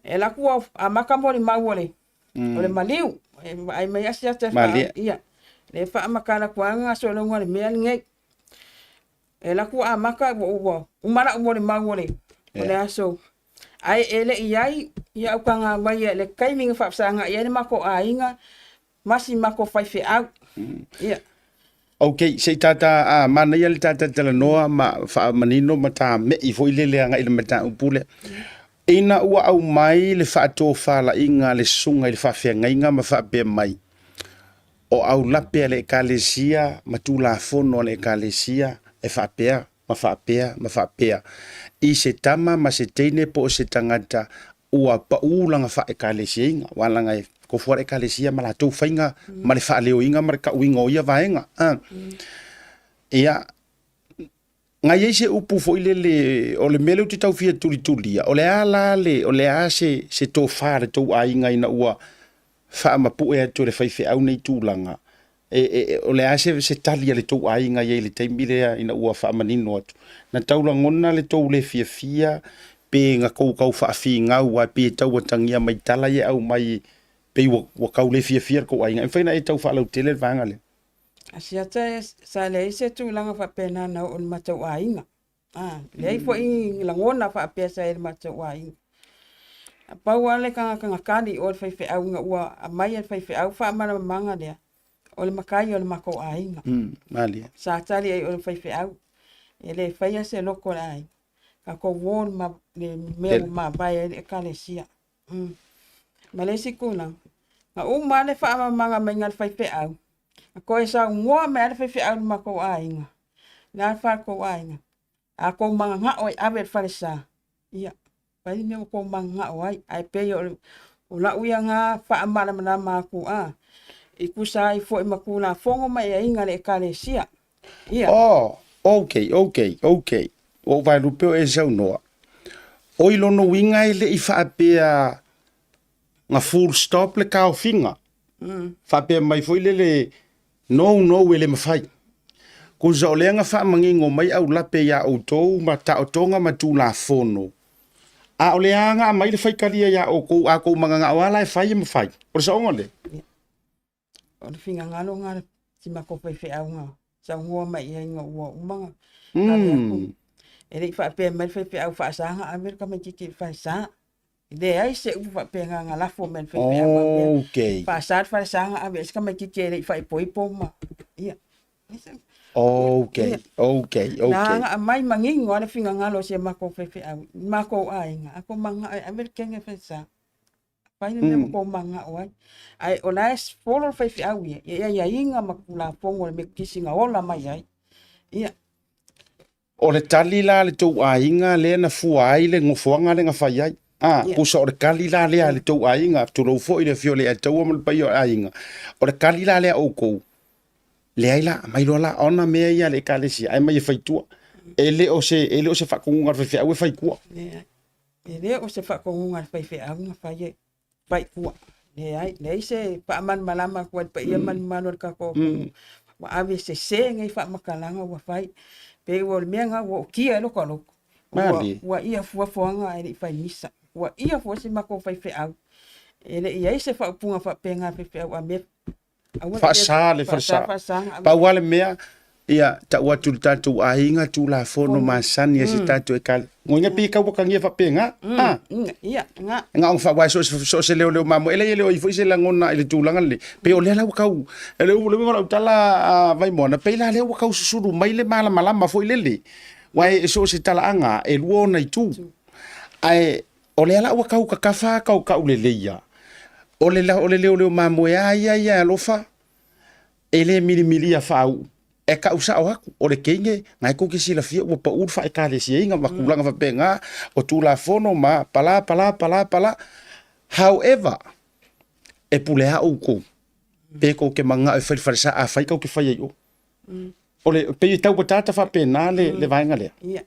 E alu atu ua amata molimau o le o le maliu. E vaai mai Asiata e faa Malie. ia le faamatala atu lava gasologa o le mea lenei. E alu atu ua amata ua ua uma lau molimau o le o le aso. Ae e le i ai ia aukagāvaia i le taimi na faafesagai ai le matou aiga ma si matou faifeau. Ia. Ok, se i tata a manaia le tata talanoa ma faamanino ma tame'i foi lele agai i le mataupu lea. Ina ua aumai le faatofalaiga a le susuga i le faafeagaiga ma faapea mai, o aulape a le Ekalesia ma Tulafono a le Ekalesia e faapea ma faapea ma faapea, i se tama ma se teine po o se tagata ua pau lana faaekalesiaina, aua leaga e tofu lava le Ekalesia ma latou faiga ma le faaleoina ma le tauina o ia vaega. Ia, na i ai se upu foi lele, o le mea lea ou te tau fia tulitulia, o le a la le, o le a se, se tofa a le tou aiga ina ua faamapue atu e le faifeau nei tulaga, e, e, o le a se, se tali a le tou aiga i ai i le taimi lea ina ua faamanino atu? Na tau lagona le tou le fiafia pe na tou tau faafinau ae pei e tau atagia mai tala ia e aumai pei ua, ua tau le fiafia le tou aiga. E mafai ona e tau faalautele le vaega lea? Asiata sa leai se tulaga faapena na oo i le matou aiga. Ah, leai foi ni lagona faapea sa i le matou aiga. Na pau lava le tagata na kali i o i le faifeau ina ua aumai e le faifeau faamalamalamaga lea, o le matai o le matou aiga. Malie. Sa tali ai o le faifeau, e le faia se loko o le aiga. Tatou uo le mea ua mavae ai le Ekalesia. Ma le isi tulaga, na uma lava le faamalamalamaga maiga a le faifeau, na toe saunoa mai lava le faifeau i le matou aiga, le a le fa tou aiga, a tou mananao e ave i le falesa, ia, fai le mea ua tou mananao ai. Ae pei o, o lau ia na faamalamalama atu a, i tusa ai foi ma Tulafono ma aiaiga a le Ekalesia. Ia. Oh, okay, okay, okay. Ua ou vaelupe o e saunoa. Oi lona uiga e le i faapea na full stop le taofiga. Faapea mai foi lele no no e le mafai. Kusa o lea na faamanino mai aulape ia outou ma taotoga ma Tulafono. A o lea na aumai le faitalia ia outou, a tou mananao lava la e fai e mafai. O le saoga lea? O le finagalo na si matou faifeau na saunoa mai i ai ina ua uma na ave atu. E le i faapea mai le faifeau faasa na ave le tamaititi i le falesa. E leai se upu faapena na lafo mai e le faifeau faapea. Faasa le falesa na ave ai se tamaititi e le i faaipoipo ma ia. Okay, okay, okay. Na na aumai manino lava le finagalo o si a matou faifeau i matou aiga, a tou mananao e ave le kege i le falesa. Fai le mea ua tou mananao ai. Ae o la e follow le faifeau ia, i aiaiga ma Tulafono a le Metotisi na ola mai ai. Ia. O le tali la a le tou aiga lea na fua ai le nofoaga lea na fai ai. A, Ia. pusa o le tali la lea a le tou aiga, tulou foi le afio o le Ataua ma le paia o le aiga. O le tali la lea a outou, leai la, aumai loa la ona mea ia a le Ekalesia, ae aumai e fai i tua. E le o se, e le o se faatonuga a le faifeau e fai i tua. Leai. E le o se faatonuga a le faifeau na fai e faikua. Leai, leai se faamalamalama atu ai le paia ma le mamalu o le tatou atunuu. Ua ave sese nei faamatalaga ua fai. Pei ua o le mea lena ua ootia ai lota loto. Ua, ua ia fuafuaga ae le i fai misa. Ua ia fua si matou faifeau. E le i i ai se faaupuga faapena a le faifeau a mea Faasa le falesa. Pau lava le mea, ia tau atu i le tatou aiga Tulafono masani a si tatou Ekalesia. Ngoina pei e tau atagia faapena. A? Ia, na. Na ona faavae so o se leoleo mamoe. E leai e le o i ai foi se lagona i le tulaga lenei. Pei o lea la ua tau, o le uiga o lau tala a Vaimoana, pei la lea ua tau susulu mai le malamalama foi lele. Aua e so o se talaaga e lua ona itu. Ae O lea la ua tau kakafa aka o Kauleleia, o le, o le leoleo mamoe a ia ia e alofa, e le milimilia faauu, e kau sao atu, o le teine, na e tou te silafia ua pau le faekalesiaina ma tulaga faapena, o Tulafono ma pala, pala, pala, pala. However, e pule a outou, pe tou te manao e fai le falesa, afai tou te fai ai o. O le, pei e tau ataata faapena le, le vaega lea.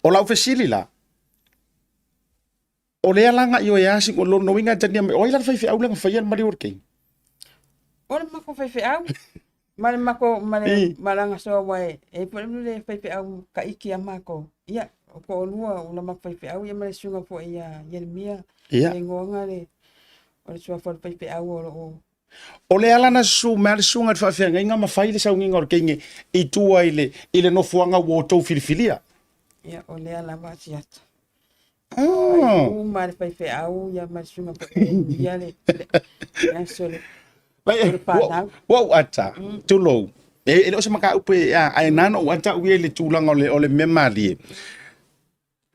O lau fesili la, O lea la na ioe a si lona uiga e tania mai, o ai la le faifeau lea na faia le maliu o le teine? O le matou faifeau. Ma le makou ma le malaga soa ua e e foi le faifeau taiki ia makou. Ia, o toalua o la makou faifeau ia ma le susuga foi ia Ieremia. Ia. Le igoaga le o le suafa o le faifeau o loo. O le ala na susu mai le susuga i le faafeagaiga ma fai le sauniga o le teine i tua i le, i le nofoaga ua outou filifilia. Ia, o lea lava siata. Ah. Uma le faifeau ia ma le susuga foi ia le, le aso le, le fanau. Ua ou ata, tulou. E le o se mataupu e, ae na ona ou ata au ia i le tulaga o le mea malie.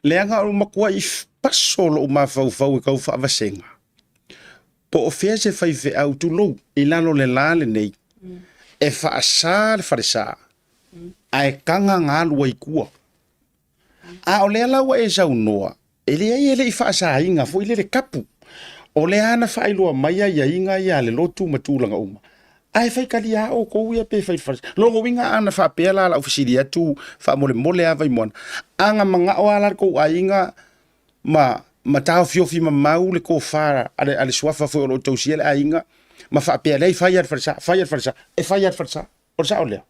Leaga o matuai paso lou mafaufau e tau faavasega. Po o fea se faifeau, tulou, i lalo o le la lenei, e faasa le falesa, ae taga na alu ai i tua. A o lea la ua e saunoa, e leai e le i faasaina foi lea le tapu. O lea na faailoa mai aiaiga ia a le lotu ma tulaga uma. Ae faitalia lava outou ia pe fai le falesa. Lona uiga ana faapea la lau fesili atu faamolemole lava Vaimoana, ana manao lava la le tou aiga ma ma taofiofi mamau le tofa a le suafa foi o lo o tausia le aiga ma faapea leai fai lava le falesa, fai lava le falesa, e fai lava le falesa. O le sao lea.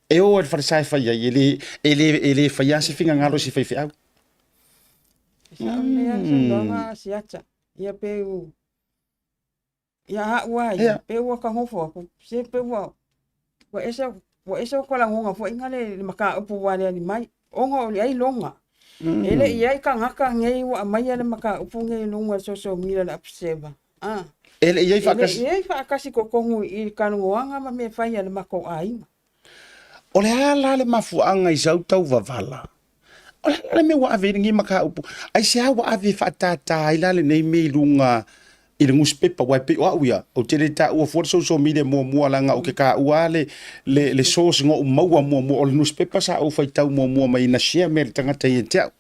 E o ai le falesa e fai ai, e le, e le, e le faia se finagalo i se faifeau. E sao lea le saunoaga a Siata. Ia pe u ia a'u a ia pe ua kagofo aku se pe ua ua ese ua ese o kalagoga foi nga le mataupu ua le ali mai ona o le ailoga. E le i ai tagata nei ua aumaia le mataupu nei i luga o le social media le Upseva. Ah. E le i ai faatasi. E le i ai faatasi totonu i le talanoaga ma mea fai a le matou aiga. O le a la le mafuaaga i sau tauvavala? O le a la le mea ua ave ai lenei mataupu? Aisea ua ave e faatātā ai la lenei mea i luga i le nusipepa? Aua e pei o au ia, ou te le taua fua le social media muamua leaga ou te taua lava le source na ou maua muamua, o le nusipepa sa ou faitau muamua mai na share mai e le tagata ia te au.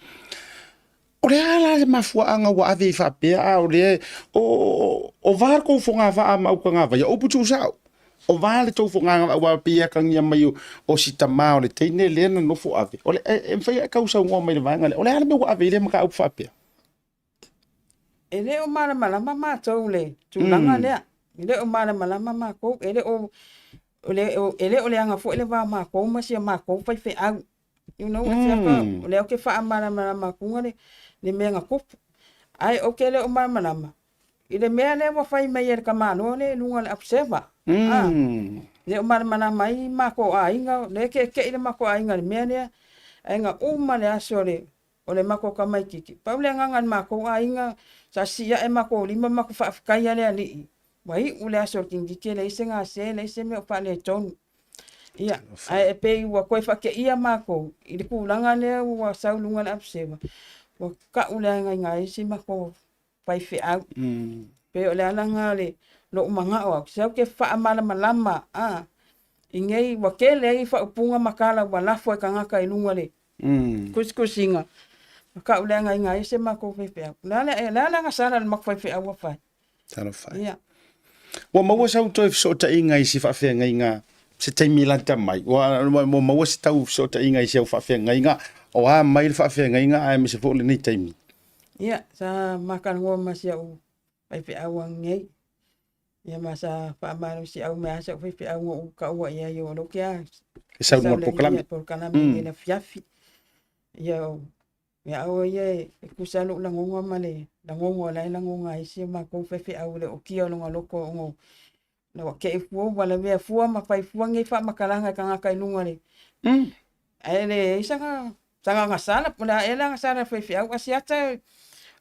O le a la le mafuaaga ua ave ai faapea, a o lea o va le tou fogavaa ma aukagavaia, o upu tuusao. O va le tou fogavaa aua pei e atagia mai o si tama o le teine lea na nofo ave. O le, e mafai ona e tau saunoa mai i le vaega lea. O le a le mea ua ave ai lea mataupu faapea? E le o malamalama matou i le tulaga lea. E le o malamalama matou, e le o, e le o leaga foi le va o matou ma si a matou faifeau. You know, mm. O lea ou te faamalamalama atuga le mea na tupu. Ae ou te le o malamalama i le mea lea ua fai mai e le tamaloa lea i luga o le Observer. Ah, le o malamalama ai matou aiga, lea e ke'eke'i le matou aiga i le mea lea, ae na uma le aso o le matou tamaitiiti. Pau le agaga o le matou aiga, sa sia'e matou lima ma matou faafetaia le Alii, ua iu le aso o le tamaitiiti e leai se gase, leai se mea o faaletonu. Ia, ae pei ua toe faateia matou i le tulaga lea ua sau i luga o le Observer, ua tau leagaina ai si matou faifeau. Pei o le ala lena o le lou manao au, se au te faamalamalama a i nei ua tele ai faaupuga ma tala ua lafo e tagata i luga o le tusitusiga, ua tau leagaina ai se matou faifeau. O le a le a le agasala i le matou faifeau ua fai? Talofa. Ia. Ua maua sau toe fesootaiga i se faafeagaiga se taimi lata mai. Ua maua se tau fesootaiga i se au faafeagaiga o a mai le faafeagaiga aemaise foi o lenei taimi. Ia, sa makalanoa ma si au faifeau anei. Ia ma sa faamalosiau mai lava si au faifeau na ou taua i ai o lou ke a. E sau luga o le polokalame. Polokalame mm. le afiafi. Ia, Ia aua ia e tusa lou lagona ma le lagoga o la e lagona ai si o matou faifeau i le ootia o lona loto ona na ua te'i fua ua lavea fua ma fai fua nei faamatalaga e tagata i luga o le ae leai sana sana agasala po o le a ea le agasala a le faifeau. A siata o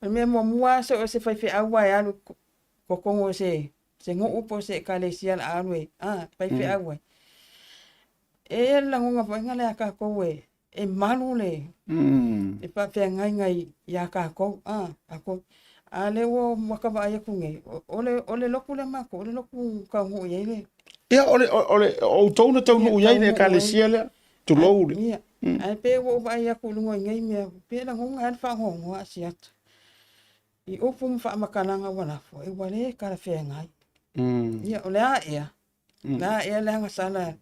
le mea muamua lava so o se faifeau lava e alu i totonu o se se nuu po o se ekalesia o le a alu e faifeau ai. E i ai le lagona foi lea a tatou e e malu le e faafeagaiga iā tatou, a, tatou. A lea ua maka vaai atu nei, o le lotu lea matou, o le lotu taunuu i ai le... Ia, o le, o le, o outou na taunuu i ai le ekalesia lea, tulou le. Ia, ae pei ua ou vaai atu i luga i nei mea, pei e lagona ai le faanoanoa a siata. I upu ma faamatalaga ua lafo, e ua le talafeagai. Ia, o le a ea? Na ea le agasala,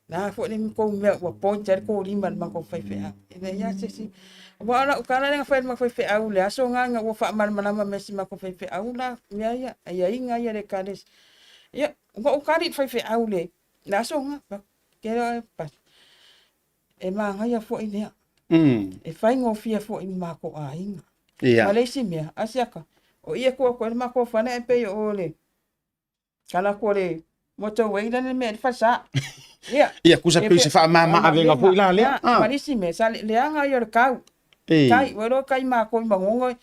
na foi le kou mea ua point ai le kou lima i le matou faifeau. E leai lava se isi. Aua o lau tala lea na fai i le matou faifeau i le aso lena ina ua faamalamalama mai e si matou faifeau la mea ia, aiaiga ia a le Ekalesia. Ia, ua ou tali i le faifeau le Le aso ga, ke loa e e magaia foi lea. E faigofie foi i makou aiga. Ia. Ma le isi mea, asiaka, o i e kua koe le makou fale ae pei o le kala kua le motorway lea le mea i le falesa. Ia. Ia, kusa pei se faamama avega foi la lea. Ma le isi mea, sa leaga ia o le kau. Tai, ua iloa kai makou i Magogo,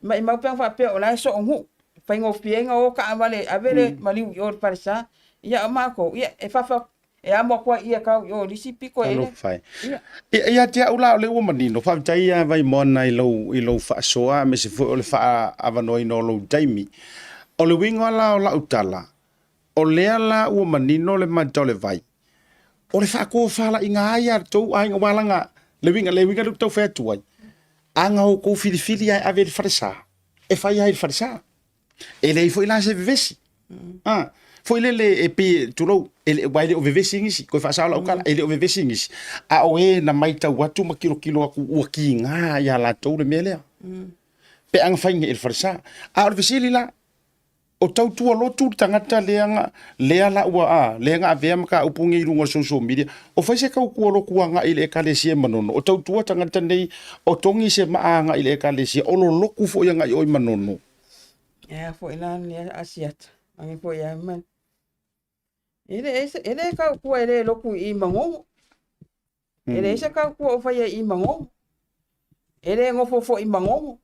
maimau pe ana faapea o la e soonuu. Faigofie ai ona o taavale e ave le maliu i o i le falesa. Ia o makou, ia e fafa e amo atu ai i e kau i o i le isi pito e le. Talofa e. Ia. Ia, ia te au la o lea ua manino, faafetai ia Vaimoana i lou, i lou faasoa aemaise foi o le faaavanoaina o lou taimi. O le uiga la o lau tala, o lea la ua manino le mata o le vai, o le faatofalaiga lava ia a le tou aiga, aua leaga le uiga, le uiga lea ou te tau fai atu ai, a na outou filifili lava e ave i le falesa, e fai lava i le falesa. E leai foi la se vevesi. A, foi lele e pei, tulou, e le, aua e le o vevesi nisi, toe faasao lau tala, e le o vevesi nisi, a o e na maitau atu ma tilotilo atu ua kiga ia latou le mea lea. Pe a na fai nei i le falesa. A o le fesili la, o tautua lotu le tagata lea na, lea la ua, a, lea na avea mataupu nei i luga o le social media, o fai se tautua lotu agai i le Ekalesia i Manono, o tautua tagata nei o togi se maa agai i le Ekalesia, o lolotu foi agai i o i Manono. E a foi la le asiata, age foi a mai. E le ese, e le kau kua e le loku i Magogo. E le ese kau kua o whaia i Magogo. E le ngofo fo i Magogo.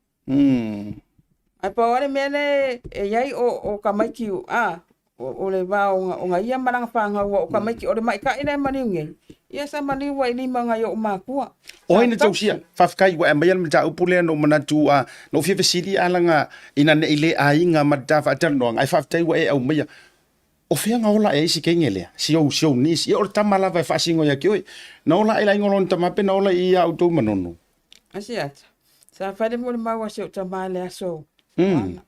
Ai pau ale mea le e iai o, o ka maiki a, o, o le va o, o nga ia malanga whangaua o ka maiki o le maika'i le maniu ngei. Ia sa maniu wa i lima ngai o makua. O ai na tausia, faafetai ua e aumaia le mataupu lea na ou manatu a, na ou fia fesili a laga ina ne i le aiga ma le ta faatalanoaga, ae faafetai ua e aumaia. O fea na ola ae ai si teine lea, si ou, si ou niece? Ia o le tama lava e faasino ia te oe. Na ola ae le aiga o lona tama pe na ola i ia outou Manono? Asiata, sa fai le molimau a si ou tama i le aso ana.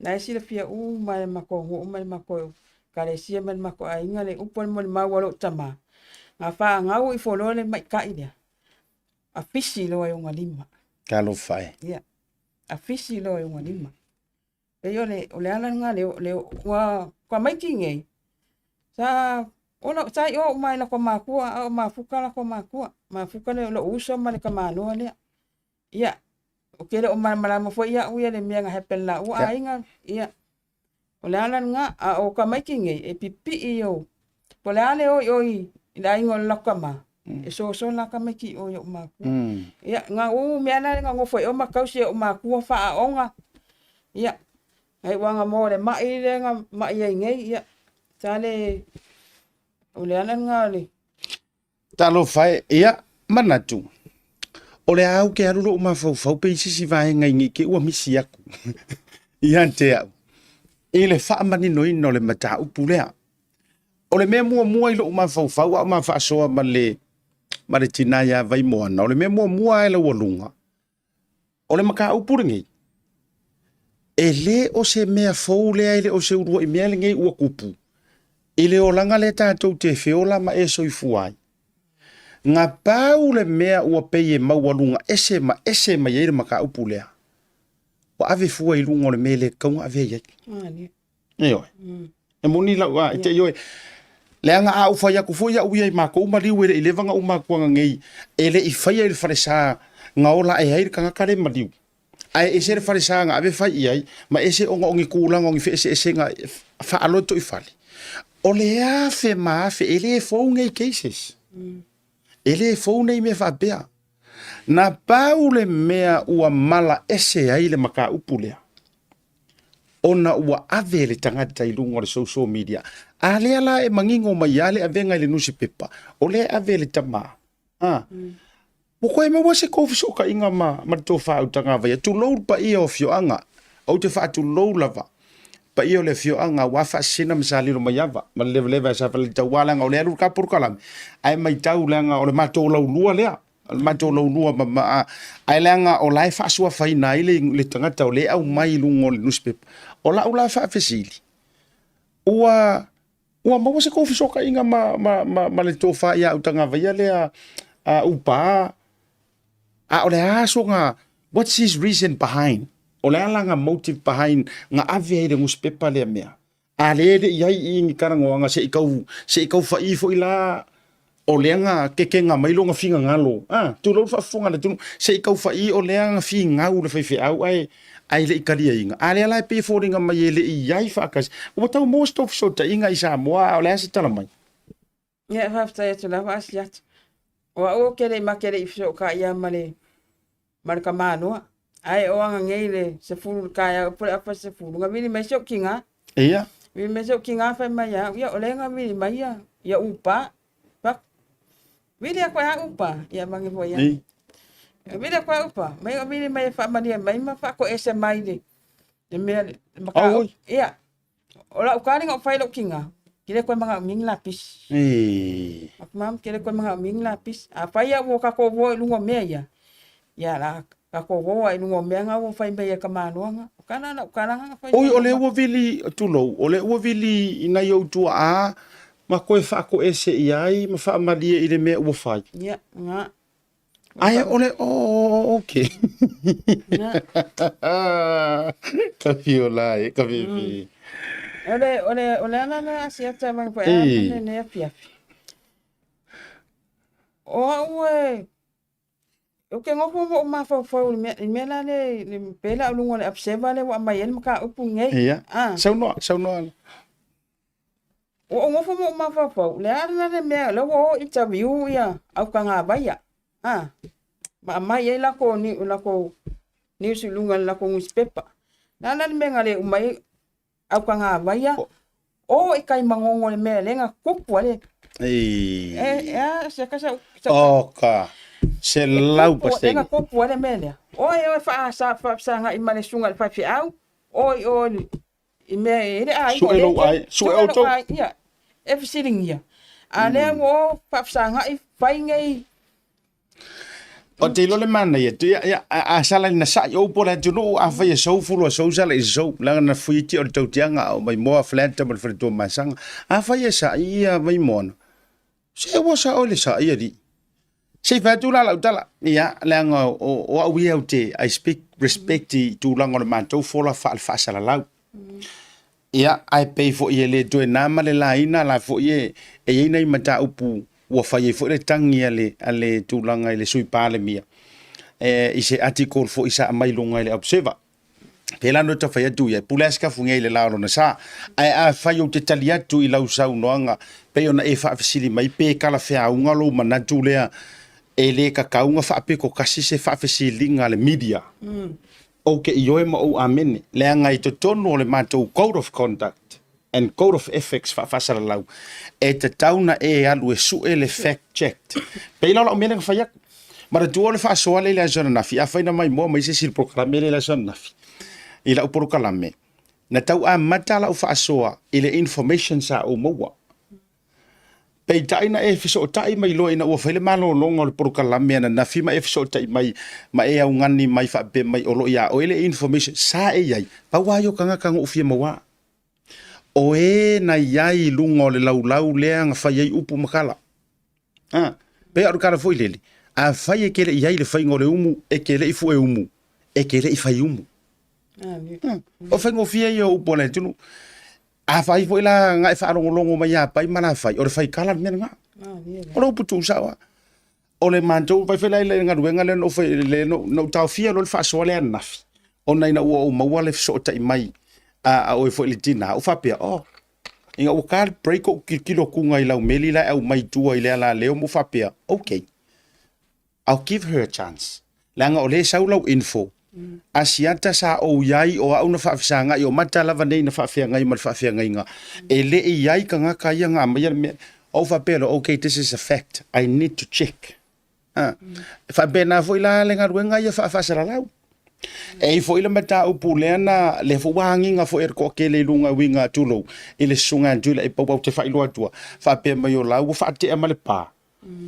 Na e silafia uma e le makou nuu ma le makou ekalesia ma le makou aiga le upu o le molimau a lou tama. Na faagau ifo loa le maita'i lea, a fisi loa i ona lima. Talofa e. Ia, a fisi loa i ona lima. Pei o le, o le ala lena le, le, ua, ua maiki nei, sa, ona, sa i o uma i lako makua, a o mafuka lako makua. Mafuka le, lou uso ma le tamaloa lea. Ia, o ke le o malamalama foi iaʻu ia le mea na happen la ua aiga, ia, o le ala lena, a o ka maiki nei, e pipii i ou, po o le a le o i o i le aiga o le lako tama, e soso la ka maiki i o i ou makua. Ia, na u mea la na nofo i o ma kausi e ou makua faaoga. Ia, ai uaga mo le mai lea na mai ai nei, ia, sa le, o le ala lena o le. Talofa e, ia, manatu, o le a au ke alu lou mafaufau pe i se isi vaega i nei te ua misi aku ia te au i le faamaninoina o le mataupu lea. O le mea muamua i lou mafaufau a o ma faasoa ma le ma le tina ia Vaimoana, o le mea muamua e laualuga, o le mataupu lenei, e le o se mea fou lea, e le o se uluai mea lenei ua tupu i le olaga lea tatou te feola ma e soifua ai. Na pau le mea ua pei e maualuga ese ma ese mai ai le mataupu lea, ua ave fua i luga o le mea e le tatau ona avea i ai. Ioe. E moni lau a, e te ioe. Leaga a ou fai atu foi au ia i makou maliu e le i leva ona uma atu nei, e le i faia i le falesa na ola ae ai le tagata le maliu. Ae ese le falesa na ave fai i ai, ma ese ona o ni tulaga o ni feeseeseega faaloto i fale. O le afe ma afe, e le fou nei cases. E le fou nei mea faapea. Na pau le mea ua mala ese ai le mataupu lea, ona ua ave le tagata i luga o le social media. A lea la e manino mai lava le avega i le nusipepa, o lea e ave e le tama. A, ua toe maua se tou fesootaiga ma, ma le tofa Autagavaia. Tulou le paia o afioaga, ou te faatulou lava paia o le afioaga aua Faasisina ma Salilo Maiava ma le levaleva e Safaleletaua, leaga o lea e alu le ta polokalame, ae maitau leaga o le matou laulua lea, o le matou laulua ma, ma, ae leaga o la e faasuafaina ai le, le tagata o lea e aumai i luga o le nusipepa. O lau la faafesili, ua ua maua se tou fesootaiga ma, ma, ma, ma le tofa ia Autagavaia lea a Upa, a o le a soga, what's his reason behind? O le a lana motive behind na ave ai i le nusipepa lea mea? A lea e le i ai i ni talanoaga se i tau, se i tau fa'i foi la o lea na kekega mai lona finagalo, a, tulou le faafofoga a le atunuu, se i tau fa'i o lea na finau le faifeau ae, ae le i taliaina. A lea la e pei e foliga mai e le i i ai faatasi. Ua tau maua se tou fesootaiga i Samoa, a o le a se tala mai? Ia, faafetai atu lava Asiata. O au ou te le i make le i fesootai ia ma le ma le tamaloa. Ae o aga nei le 10 le taeao po le afa 10, na vili mai si ou tiga. Ia. Vili mai si ou tiga fai mai ia au, ia o lea na vili mai ia, ia upa. Fak, vili aku e a upa, ia mange foi ia. Vili aku e upa, mai o vili mai e faamalie mai ma faatoese mai le, le mea, le Au, mataupu. Ia, O lau kali ngau fai lau kinga. Kile koe manga ming lapis. Ei. Aku mam kile koe manga ming lapis. A fai ia wo kako wo i lungo mea ia. Ia la kako wo i lungo mea nga wo fai mea ka manoanga. O kana na kana nga fai. Oi o le ua vili tulou, o le ua vili i nai ou tuaa ma koe faakoese i ai ma faamalie i le mea ua fai. Ia, nga. Ae o le o okay. Nga. Ka fiola e, ka fifi. O le o le o le ala le asiata mai pa e Ei. ne ne afiafi. O au e o ke ngofo mo mafaufau i mea i mea la le le pe la lunga le observer le wa mai ele maka upu ngei. Ia. Ah. Saunoa, saunoa. Ua ou nofo ma ou mafaufau, le a lena le mea, lea ua o interview ia aukagāvaia, a, ma aumai ai lakou ni, lakou news i luga o le lakou newspaper. Le a la le mea na le uma ai aukagāvaia, o i kai magogo i le mea lea na tupu ai le, Ei. e, e a, se ka sau, sau, Oka. Se lau tupu, lea na pasenge. tupu ai le mea lea. Oe oe faasa, faasagai ma le susuga i le faifeau, oe oe i mea e le aiga Sue lou ai, sue outou. Ia, e fesiligia. A lea ua o faafesagai fai nei. O te iloa le manaia, tu ia, ia, a, a sala ina sa'i ou po le atunuu, a fai e sou fulu a sou sala i sou, leaga na fuiti o le tautiaga a o Maimoa Flat ma le faletua masaga. A fai e sa'i ia Maimoa, se ua sa'o i le sa'i alii. Se i fai atu la lau tala, ia, leaga o, o au ia ou te, I speak respect i tulaga o le matou fola faale-faasalalau. Ia, ae pei foi e le toe na ma le laina la foi e, e i ai nai mataupu ua fai ai foi le tagi a le, a le tulaga i le Sui Palemia e, i se article foi sa aumai i luga i le Observer. Pēlā nō ta fai atu ia, e pule lava se kafugia i le la o lona sa. Ae afai ou te tali atu i lau saunoaga, pei ona e faafesili mai pe talafeauga lou manatu lea, e le tatau ona faapito tasi se faafesiliga a le media. Ou te ioe ma ou amene, leaga i totonu o le matou Code of Conduct and Code of Ethics faafaasalalau, e tatau ona e alu e sue le fact checked. Pei la o lau mea lea na fai atu. Manatua o le faasoa lea i le aso ananafi, afai na maimoa mai se isi i le polokalame lea i le aso ananafi, i lau polokalame, na tau amata lau faasoa i le information sa ou maua. Peitai na e fesootai mai loa ina ua fai le malologa o le polokalame ananafi ma e fesootai mai ma e augani mai faapea mai o lo o iā oe le information sa e i ai, pau lava ia o tagata na ou fia maua. O e na i ai i luga o le laulau lea na fai ai upu ma tala. A, pei o le tala foi lele, afai e te le i ai i le faiga o le umu, e te le i fue umu, e te le i fai umu. O faigofie ia o upu a le atunuu. Afai foi la na e faalogologo mai ia Pai ma Lafai, o le faikala le mea lena. O le upu tuusao lava. O le matou vai foi la i le galuega lea na ou fai, le na ou taofia loa le faasoa lea ananafi, ona ina ua ou maua le fesootai mai a oe foi le tina, ou faapea, oh, ina ua ta le break ou tilotilo atuga i lau meli la e aumai i tua i le alaleo ma ou faapea, okay, I'll give her a chance. Leaga o lea e sau lau info. Asiata sa ou i ai o au na faafesagai, o mata lava nei na faafeagai ma le faafeagaiga. E le i ai tagata ia na aumaia le mea. Ou faapea loa, okay, this is a fact, I need to check. Ha. E faapena foi la le galuega ia faafaasalalau. E i foi le mataupu lea na, lea foi ua agiga foi e le toatele i luga uiga tulou, i le susuga ia Tuilaepa ua ou te faailoa atua, faapea mai o la ua faatea ma le pa.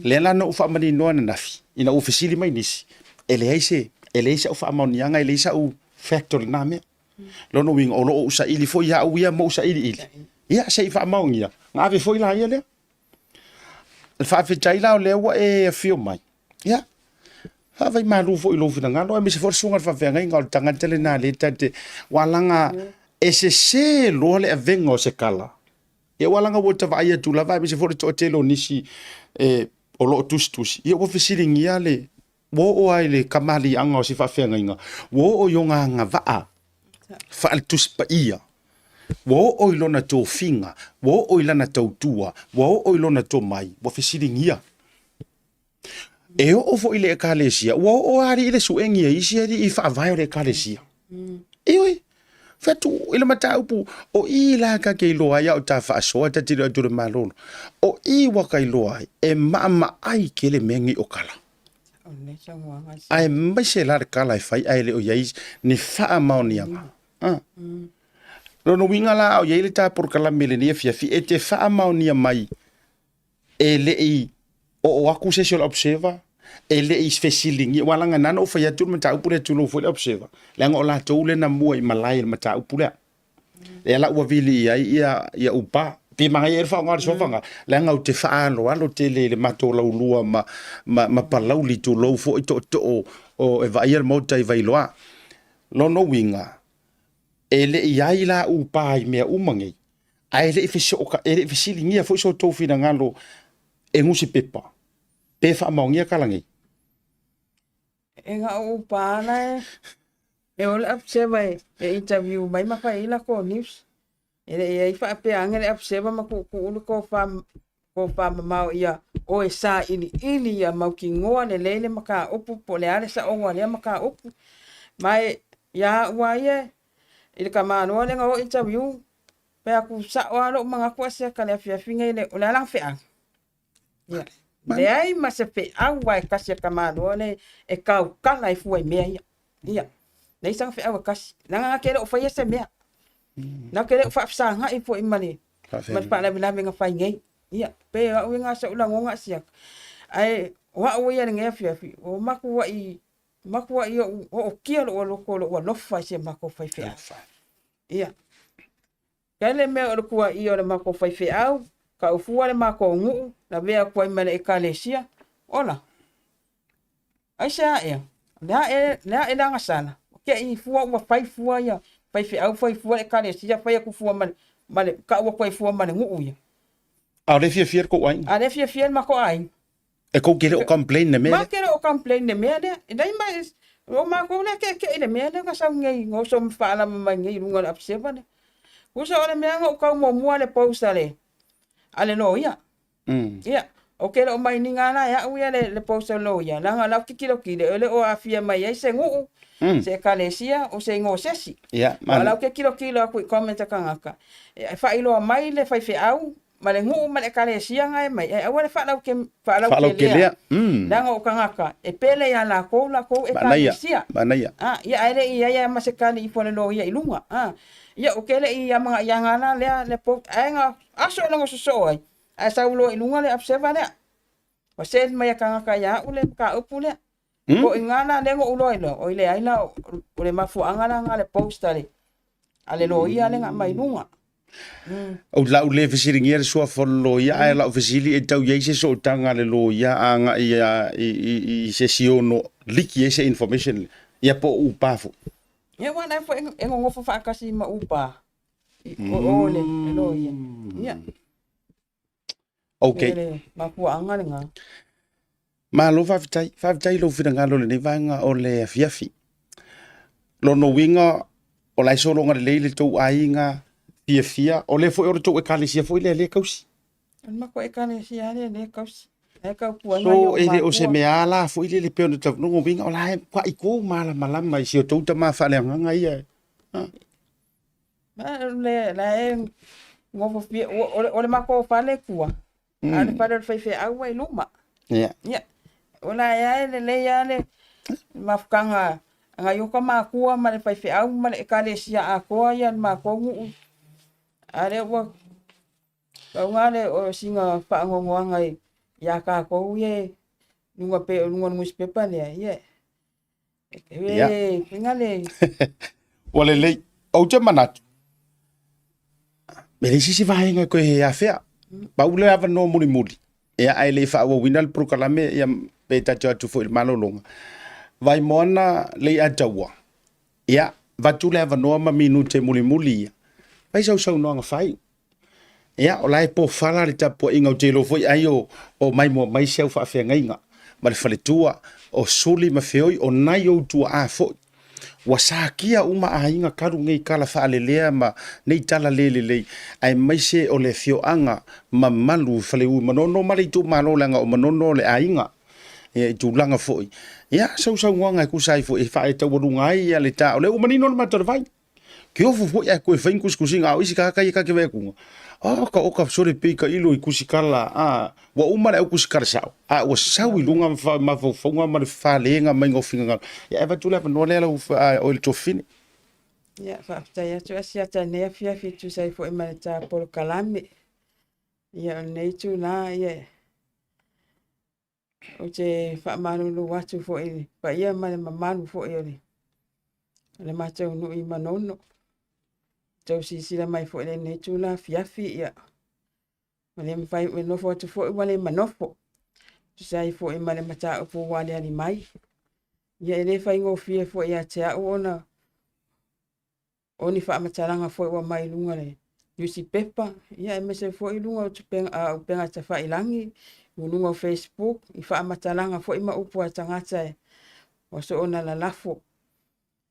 Lea la na ou faamaninoa ananafi, ina ua fesili mai nisi, e leai se, e leai sa'u faamaoniaga, e leai sa'u fact o lena mea. Lona uiga, o lo o ou saili foi ia au ia ma ou sailiili. Ia, se i faamaonia, na ave foi la ia lea. Le faafetai la o lea ua e afio mai. Ia, faavai malu foi i lou finagalo, aemaise foi le susuga i le faafeagaiga o le tagata lena lea ta te, ua laga E sesē loa le avega o se kala. Ia ua laga ua ta vaai atu lava aemaise foi le toatele o nisi e o lo o tusitusi, ia ua fesiligia le ua oo lava i le kamaliaga o se faafeagaiga, ua oo i ona agavaa faale-Tusi Paia, ua oo i lona tofiga, ua oo i lana tautua, ua oo i lona tomai, ua fesiligia. E oo foi i le Ekalesia, ua oo lava alii i le suegi a isi alii faavae o le Ekalesia. Ioe, fai atu i le mataupu, o i la ta te iloa ai a o ta faasoa ta te le o atu i le malolo. O i ua ta iloa ai, e maamaai tele mea nei o kala. Aemaise la le kala e fai ae le o i ai ni faamaoniaga. Ah. Lona uiga la a o i ai le ta polokalame i lenei afiafi, e te faamaonia mai e le i oo atu se isi o le observer, e le i fesiligia, aua leaga na ona ou fai atu le mataupu lea, tulou foi le observer, leaga o latou lea na mua i malae i le mataupu lea. Lea la ua vili i ai ia, ia upa. Pe manaia ai le faaaoga o le suafa leaga ou te faaaloalo tele i le matou laulua ma, ma, ma Palauli, tulou foi tootoo o e vaaia le maota i Vailoa. Lona uiga, e le i ai la upa i mea uma nei, ae le i fesoota, e le i fesiligia foi so outou finagalo e nusipepa pe faamaonia tala nei. E na o upa ala e, e o le observer e, e interview mai ma fai ai lakou news. E le i ai faapea ane le observer ma tuutuu le tofa, tofa mamao ia oe sailiili ia mautinoa lelei le mataupu po o le a le saoga o lea mataupu. Ma e ia au lava ia i le tamaloa lea na o interview, fai atu sao lava lou manatu asiata i le afiafi nei, o le a lana feau? Ia, leai ma se feau lava e tasi a tamaloa lea e tautala ai fua i mea ia. Ia, leai sana feau e tasi. Leaga na te le o faia se mea. Na te le o faafesagai foi ma le ma le faalavelave na fai nei. Ia, pe o au ia na sa ou lagona asiata. Ae o au ia i lenei afiafi, ua matuai matuai ou ootia lou loto i lou alofa i si a matou faifeau. Ia. Kele mea o le tuaia o le matou faifeau, kau fua le matou nuu, lavea atu ai ma le ekalesia. Ola. Aisea ea? Le a e, le a e le agasala. O ke i fua ua fai fua ia, faifeau fai fua le ekalesia, fai atu fua ma le, ma le, kau atu ai fua ma le nuu ia. A o le fiafia le kou aiga. A le fiafia le matou aiga. E kou te le o complain le mea lea. Ma te le o complain le mea lea. E leai ma, o matou lea ke'eke'e i le mea lea na sau nei, na oso faalama mai nei i luga o le observer lea. Tusa o le mea na ou tau muamua le post a le, a le loia. Ia, ou te le o mainiga la e au ia le, le post a le loia, leaga o lau tilotilo e le o aafia mai ai se nuu, se ekalesia, o se igoa o se isi. Ia, A o lau te tilotilo atu i comment a tagata, e faailoa mai le faifeau ma le nuu ma le ekalesia na e mai, ae aua le faalautelea, leaga o tagata e pele ia lakou lakou ekalesia. Manaia. Ah, ia ae le i i ai lava ma se tali ifo a le loia i luga. Ah, ia ou te le i amanaia la lea le post, ae na aso ina sosoo ai, ae sau loa i luga le observer lea. Ua send mai e tagata ia au le mataupu lea. O i ina la lea na ou iloa ai loa, oi leai la, o le mafuaaga la lena o le post a le, a le loia lea na aumai i luga. O lau le fesiligia le suafa o le loia, ae lau fesili e tau i ai se sootaga a le loia agai i se isi ono liki ai se information lea, ia po o upa foi. Ia aua o la e foi e nonofo faatasi ma upa i o le loia. Ia. Ok. Le mafuaaga lena. Malo faafetai. Faafetai i lou finagalo i lenei vaega o le afiafi. Lona uiga, o la e sologa lelei le tou aiga fiafia, o lea foi o le tou ekalesia foi lea lea e tausi. O le matou ekalesia lea lea e tausi. E tautua ai So, e le o se mea a la foi lele pei ona tau, lona uiga o la e matua tou malamalama i si o tou tama faaleagaga ia. Ha. Le la e nofo fia, o le matou fale tua, a o le fale o le faifeau ua i luma. Ia. Ia, o la e a e lelei lava le mafutaga a nai ota matua ma le faifeau ma le ekalesia atoa ia le matou nuu. A lea ua pau lava le o sina faanoanoaga ia tatou ia i luga pei o luga o le nusipepa lea, ia Ia. Ua lelei. Ou te manatu, e leai se isi vaega e toe afea. Pau le avanoa mulimuli, ia ae le i faaauauina le polokalame, ia pe ta te o atu foi i le malologa. Vaimoana Leiataua, ia, Avatu le avanoa ma minute mulimuli ia, fai sau saunoaga faaiu. Ia, o la e pofala le tapuaiga, ou te iloa foi ai o maimoa mai si au faafeagaiga ma le faletua, o Suli ma Feoi, o nai ou tuaa foi. Ua sakia uma aiga talu nei tala faalelea ma nei tala le lelei, aemaise o le afioaga mamalu i Faleu i Manono ma le itumalo leaga o Manono o le aiga. Ia, i tulaga foi, ia, sau saunoaga e tusa ai foi e faaetaualuga ai ia le ta, o lea ua manino le mata o le vai. Kiofu foi ae toe fai ni tusitusiga, a o isi tagata ia ta te vaai atu, oh, ka oka sole pei ka ilo i tusikala, a, ua uma le au tusikala sao, a ua sau i luga ma mafaufauga ma le falega mai o finagalo. Ia, e avatu le avanoa lea lau oe le tuafafine. Ia, faafetai atu Asiata i lenei afiafi e tusa ai foi ma le ta polokalame. Ia, o lenei itula, ia, Ou te faamalulu atu foi i le paia ma le mamalu foi o le matou nuu i Manono. Tou silasila mai foi i lenei itula afiafi, ia, ua le mafai ona nofo atu foi ua le manofo. Tusa ai foi ma le mataupu ua aliali mai. Ia e le faigofie foi ia te au ona o ni faamatalaga foi ua mai i luga o le nusipepa, ia aemaise foi luga o upega tafailagi, luga o Facebook, i faamatalaga foi ma upu a tagata ua soona lalafo.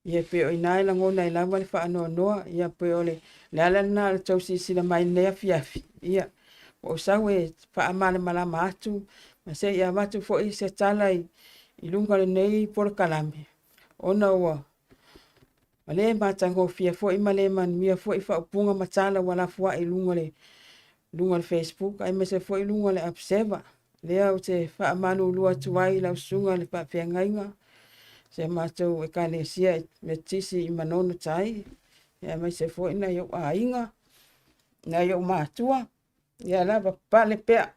Ia pei o i ina e lagona ai lava le faanoanoa, ia pei o le ala lena o le tou silasila mai i lenei afiafi, ia ua ou sau e faamalamalama atu ma se i avatu foi se tala i luga o lenei polokalame, ona ua le matagofie foi ma le manuia foi faaupuga ma tala ua lafuai i luga o le Facebook aemaise foi i luga o le Observer. Lea ou te faamalulu atu ai i lau susuga i le faafeagaiga, si a matou Ekalesia Metotisi i Manono Tai, aemaise foi nai ou aiga, nai ou matua, ia lava pale pea,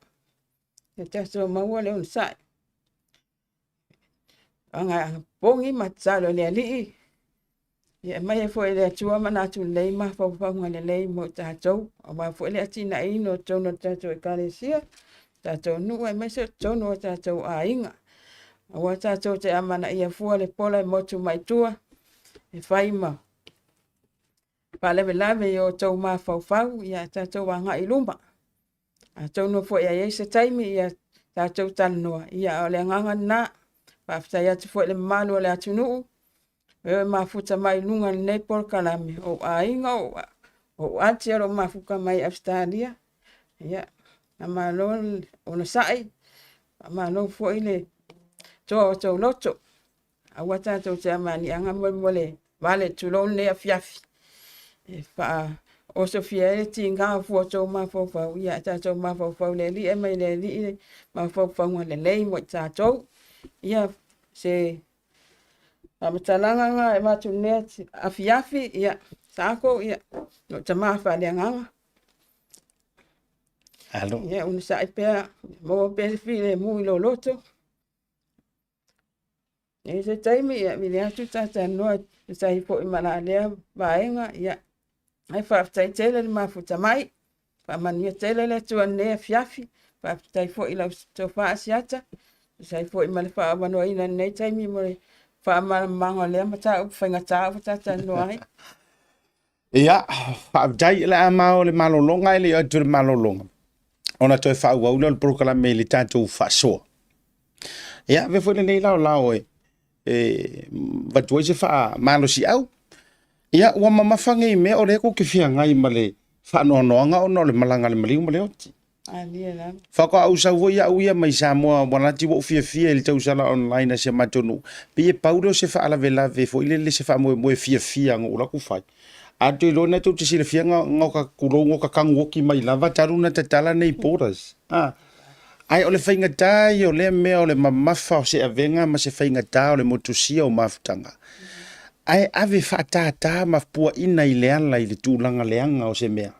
ia tatou maua le onosai. Pogi ma tatalo i le Alii, ia aumai ai foi e le Atua manatu lelei ma mafaufauga lelei mo i tatou, aua foi le atinaeina o totonu o le tatou Ekalesia, tatou nuu aemaise o totonu o tatou aiga. Aua tatou te amanaia fua le pola e motu mai tua, e fai ma faalavelave i o outou mafaufau, ia tatou agai i luma. Atonu foi a i ai se taimi ia tatou talanoa, ia a o le agaga lena. Faafetai atu foi i le mamalu o le atunuu, o e mafuta mai i luga o lenei polokalame, o ou aiga, o ou ati o lo o mafuta mai i Ausetalia. Ia, faamalo le onosai, faamalo foi le toa o outou loto. Aua tatou te amaniaga molemole vale tulou lenei afiafi. E faaosofia ai le tiga o fua o outou mafaufau, ia tatou mafaufau i le Alii, aumai le Alii le mafaufauga lelei mo i tatou. Ia, se faamatalaga lena e avatu i lenei afiafi, ia, Saako, ia, lou tama faaleagaga. Alo. Ia, onosai pea, maua pea le filemu i lou loto. I se taimi, ia, vili atu ta talanoa e tusa ai foi ma la lea vaega, ia, ae faafetai tele le mafuta mai, faamanuia tele le Atua i lenei afiafi, faafetai foi i lau tofa Asiata, tusa ai foi ma le faaavanoaina i lenei taimi mo le faamalamalamaga o lea mataupu faigata ua ta talanoa ai. Ia, faafetai, o le a mao le malologa ae le i oo atu i le malologa, ona toe faaauau lea o le polokalame i le tatou faasoa. Ia, avea foi lenei laolao e avatu ai se faamalosiau. Ia, ua mamafa nei mea o lea tou te feagai ma le faanoanoaga ona o le malaga a le maliu ma le oti. Alia lava. Faatoa ou sau foi au ia mai Samoa, ua lati ua ou fiafia i le tausala online a si a matou nuu. Pei e pau lea o se faalavelave foi lele, se faamoemoe fiafia na ou alu atu fai. A toe iloa na tou te silafia na na ka tulou na ka tanu oti mai lava talu na tatala nei borders. Ah. Ae o le faigata ia o lea mea o le mamafa o se avega ma se faigata o le motusia o mafutaga. Ae ave faatātā ma puaina i le ala i le tulaga leaga o se mea.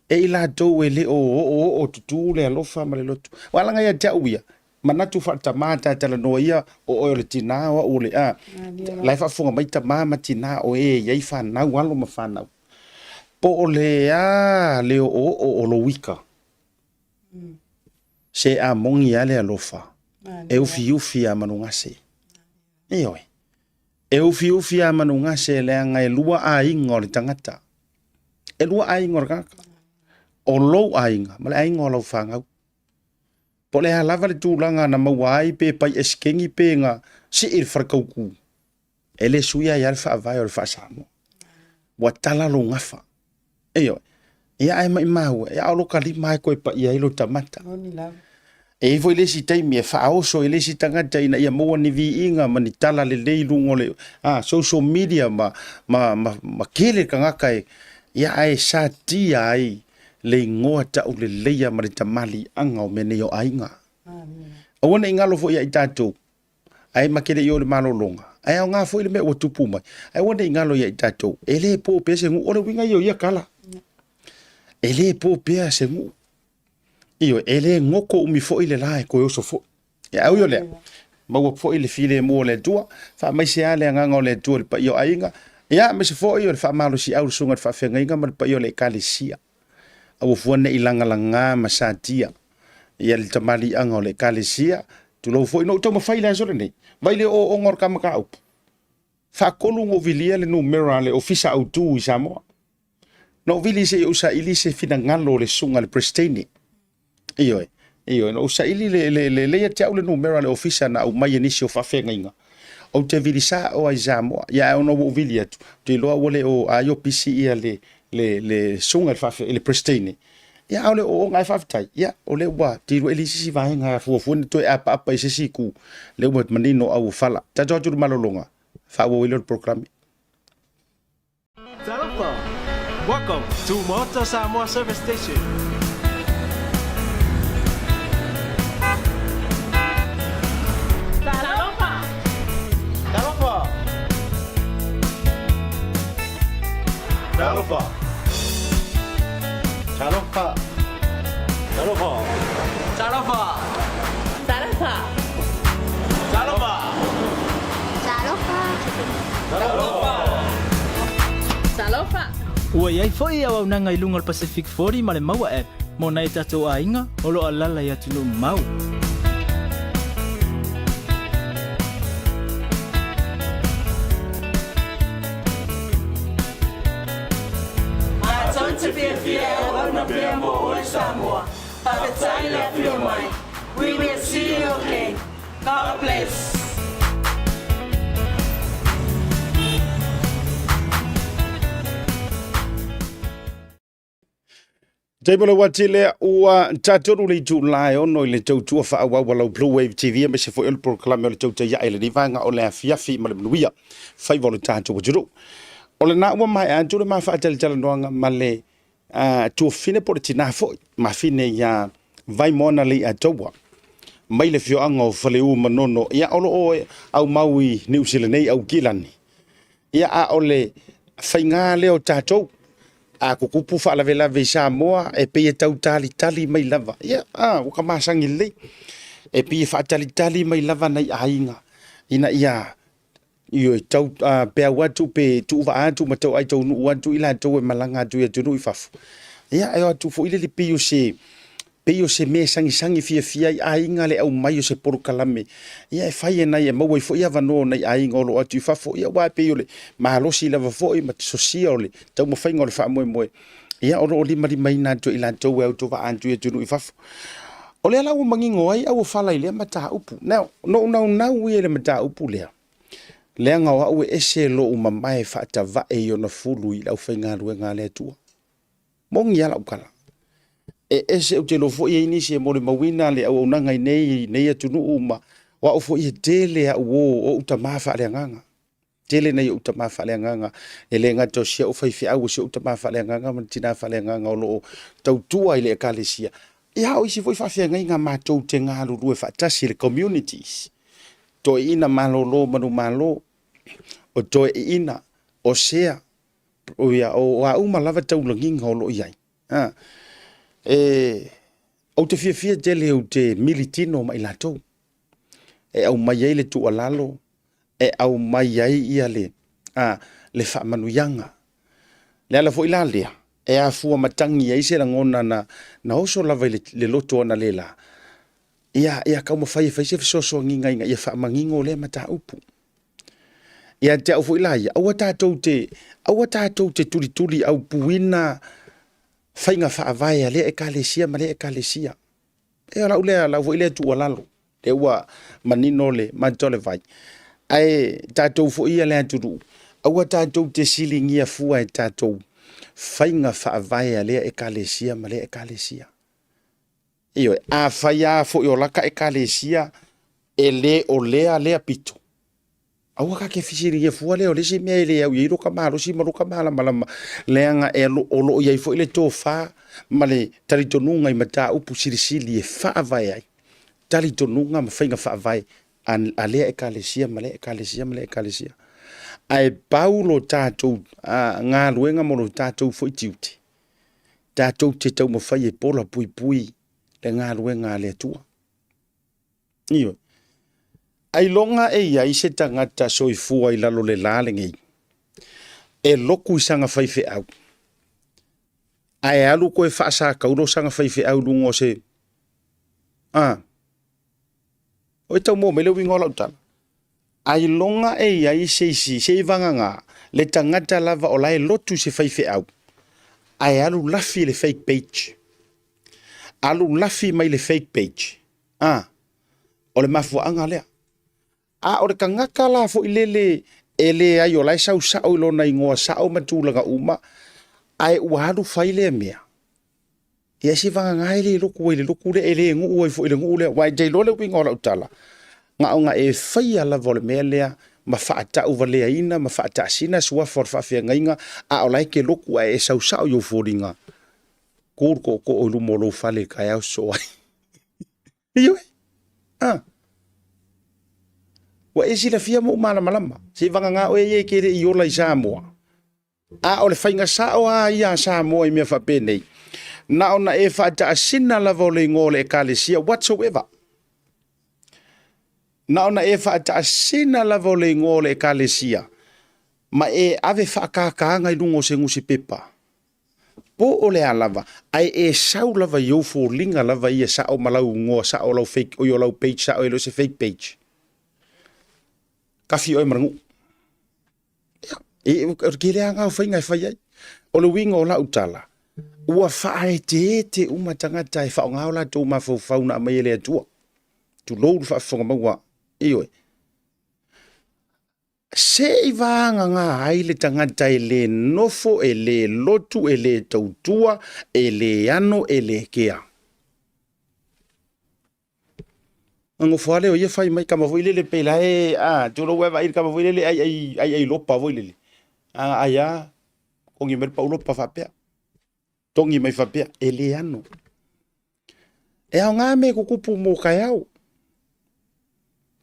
E i latou e le o oooo tutū le alofa ma le loto. Ua alaga ia te au ia, manatu faaletama ta talanoa ia, o oe o le tinā, o au o le a. La e faafofoga mai tama ma tinā o e i ai fanau, alo ma fanau. Po o le a le oooo o lou ika, se a moni lava le alofa, e ufiufi lava manugase. Ioe. E ufiufi a manugase leaga e lua aiga o le tagata. E lua aiga o le tagata. O lou aiga ma le aiga o lau fanau. Po o le a lava le tulaga na maua ai pe pai esikegi pe na sii le faletautu, e le suia ai lava le faavae o le faa-Samoa. Ua tala lou gafa. Ioe. Ia ae maimau e, a o lo kalima e koe paia ai lo tamata. E i foi le isi taimi e faaoso i le isi tagata ina ia maua ni viiga ma ni tala lelei i luga o le social media ma kele tagata e, ia ae satia ai le igoa tauleleia ma le tamaliiaga o mea nei o aiga. Aua ne i galo foi ia i tatou, ae ma ke le i o i le malologa, ae aoga foi le mea ua tupu mai, ae aua ne i galo ia i tatou, e le po pea se nuu. O le uiga ia o ia tala, e le po pea se nuu. Ioe, e le goto umi foi le la e toe oso foi. E au i o lea, maua foi le filemu o le Atua, faamaise lava le agaga o le Atua i le paia o aiga, ia, aemaise foi o le faamalosiau i le susuga i le faafeagaiga ma le paia o le Ekalesia. Aua fua ne i lagalaga ma satia ia le tamaliiaga o le Ekalesia, tulou foi, na ou taumafai i le aso lenei, vai le ooooga o le ta mataupu. Faatolu ona ou vilia le numera a le Ofisa Autu i Samoa. Na ou vili se i ou saili se finagalo o le susuga i le Peresetene. Ioe, ioe, na ou saili le, le, le, le ia te au le numera o le ofisa na aumai e nisi o faafeagaiga. Ou te vili sao ai i Samoa. Ia ae ona ua ou vili atu, ou te iloa ua le o aio pisi ia le, le, le susuga i le faafe, i le Peresetene. Ia a o le ooooga ae faafetai, ia o lea ua te iloa e leai se isi vaega e fuafua ni toe apaapa i se isi itu, lea ua manino auofala. Tatou atu i le malologa, faaauau ai lea o le polokalame. Talofa! Welcome to Maota Samoa Service Station. Talofa! Talofa! Talofa! Talofa! Talofa! Talofa! Talofa! Talofa! Talofa! Talofa! Talofa! Ua i ai foi auaunaga i luga o le Pacific 40 ma le Maua App mo nai o tatou aiga o lo o alaala i atunuu mamao. Matou te fiafia e auauna pea mo oe Samoa. Faafetai le afio mai. We will see you again. God bless. Taimi o le uati lea ua tatolu le itula e ono i le tautua faaauau a lau Blue Wave TV aemaise foi o le polokalame o le tautai ae i lenei vaega o le afiafi ma le manuia faiva o le tatou atunuu. O lena ua maea atu le ma faatalatalanoaga ma le tuafafine po o le tinā foi, mafine iā Vaimoana Leiataua mai le afioaga o Faleu Manono, ia o lo o aumau i Niu Sila nei, Aukilani. Ia a o le faiga lea o tatou, a tutupu faalavelave i Samoa, e pei e tau talitali mai lava. Ia, a, ua ka masani lelei. E pei e faatalitali mai lava nai aiga, ina ia ioe, tau peau atu pe tuuvaa atu ma tau ai taunuu atu i latou e malaga atu i atunuu i fafo. Ia, e o atu foi lele pei o se pei o se mea e sagisagi fiafia ai aiga le aumai o se polokalame, ia e fai e nai e maua ai foi avanoa o nai aiga o lo o atu i fafo, ia aua e pei o le malosi lava foi ma sosia o le taumafaiga o le faamoemoe, ia o lo o limalimaina atu e i latou e autovaa atu i atunuu i fafo. O lea la ua manino ai auofala i lea mataupu. Now, na ou naunau ia i le mataupu lea, leaga o au e ese lou mamae faatavae i ona fulu i le aufaigaluega a le Atua. Moni lava lau tala. E ese, ou te iloa foi e i ai nisi e molimauina le auaunaga i nei, nei atunuu ma o au foi e tele au o, o ou tama faaleagaga. Tele nai ou tama faaleagaga, e le gata o si au faifeau, o si ou tama faaleagaga ma le tina faaleagaga o lo o tautua i le Ekalesia. Ia, o isi foi faafeagaiga matou te galulue faatasi i le communities. Toeaiina malolo manumalo, o toeaiina, o sea, Ia, o a uma lava taulagiga o lo o i ai. A, e, ou te fiafia tele ou te militino ma i latou. E aumai ai le tuualalo, e aumai ai ia le, a, le faamanuiaga. Le ala foi la lea, e afua matagi ai se lagona na, na oso lava i le, le loto analeila, ia, ia taumafai e fai se fesoasoaniga ina ia faamanino lea mataupu. Ia te au foi la ia, aua tatou te, aua tatou te tulituli aupuina faiga faavae a lea ekalesia ma lea ekalesia. E o lau lea, lau foi lea tuualalo, lea ua manino le matou le vai. Ae tatou foi ia le atunuu, aua tatou te siligia fua e tatou faiga faavae a lea ekalesia ma lea ekalesia. Ioe, afai lava foi o laka ekalesia e le o lea lea pito, aua ka te fesiligia fua lea o le isi mea e le au i ai loka malosi ma loka malamalama, leaga e o lo o i ai foi le tofa ma le talitonuga i mataupu silisili e faavae ai talitonuga ma faiga faavae a lea ekalesia ma lea ekalesia ma lea ekalesia. Ae pau lo tatou galuega ma lo tatou foi tiute, tatou te taumafai e pola puipui le galuega a le Atua. Ioe. Ailoga e i ai se tagata soifua i lalo le la lenei, e loku i sana faifeau, ae alu koe faasakaulo sana faifeau i luga o se... A, o e tau maua mai le uiga o lau tala. Ailoga e i ai se isi, se i vagana, le tagata lava o la e lotu i se faifeau, ae alu lafi i le fake page. Alu lafi mai le fake page. A, o le mafuaaga lea. A o le tagata la foi lele e leai o la e sau sao i lona igoa sao ma tulaga uma, ae ua alu fai lea mea, ia se vagana e le lotu ai i le lotu lea, e le nuu ai foi i le nuu lea. Aua e te iloa le uiga o lau tala, na ona e faia lava o le mea lea ma faatauvaleaina ma faataasina suafa o le faafeagaiga, a o la e te lotu ae e sau sao i ou foliga, tu le tootoo i luma o lou fale i le taeao sosoo ai. Ioe. Ah. Ua e silafia ma ou malamalama, se i vagana oe ia e te le i ola i Samoa. A o le faiga sao lava ia a Samoa i mea faapenei, na ona e faataasina lava o le igoa o le ekalesia whatsoever. Na ona e faataasina lava o le igoa o le ekalesia ma e ave faakākāga i luga o se nusipepa. Po o le a lava, ae e sau lava i ou foliga lava ia sao ma lau igoa sao lau fake, oi o lau page sao e le o se fake page. Kafi oe ma le nuu. Ia, e, o le tele lava na o faiga e fai ai. O le uiga o lau tala, ua faaeteete uma tagata e faaaoga o latou mafaufau na aumai e le Atua. Tulou le faafofoga maua, ioe. Se i vagana ai le tagata e le nofo, e le lotu, e le tautua, e le ano, e le kea. Na nofo lava lea o ia fai mai tama foi lele pei la e a tulou e vaai i le tama foi lele ai ai ai ai lopa foi lele. A ai a togi mai le pau lopa faapea. Togi mai faapea e le ano. E aoga mea e tutupu mo taeao.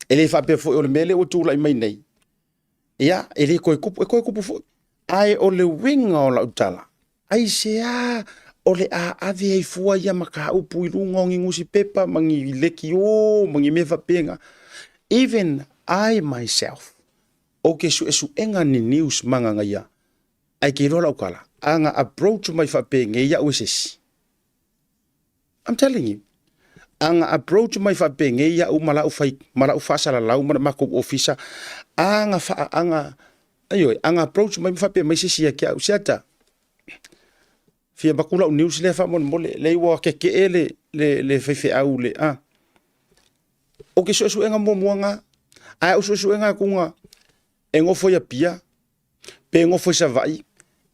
E le faapea foi o le mea lea ua tulai mai nei, ia, e le toe tupu, e toe tupu foi. Ae o le uiga o lau tala, aisea o le a ave ai fua ia mataupu i luga o ni nusipepa ma ni lekiō ma ni mea faapena. Even I myself, ou te suesuega ni news magagaia, ae ke iloa lau tala, a na approach mai faapenei au e se isi, I'm telling you. A na approach mai faapenei au ma lau fai, ma lau faasalalau ma le matou ofisa, a na faa, a na, ioe, a na approach mai ma faapea mai se isi ia te au, Siata, fia avatu lau news lea faamolemole, leai ua kekee le, le, le faifeau le, a. O ke suesuega muamua na, ae o suesuega atu e nofo i Apia, pe nofo i Savaii,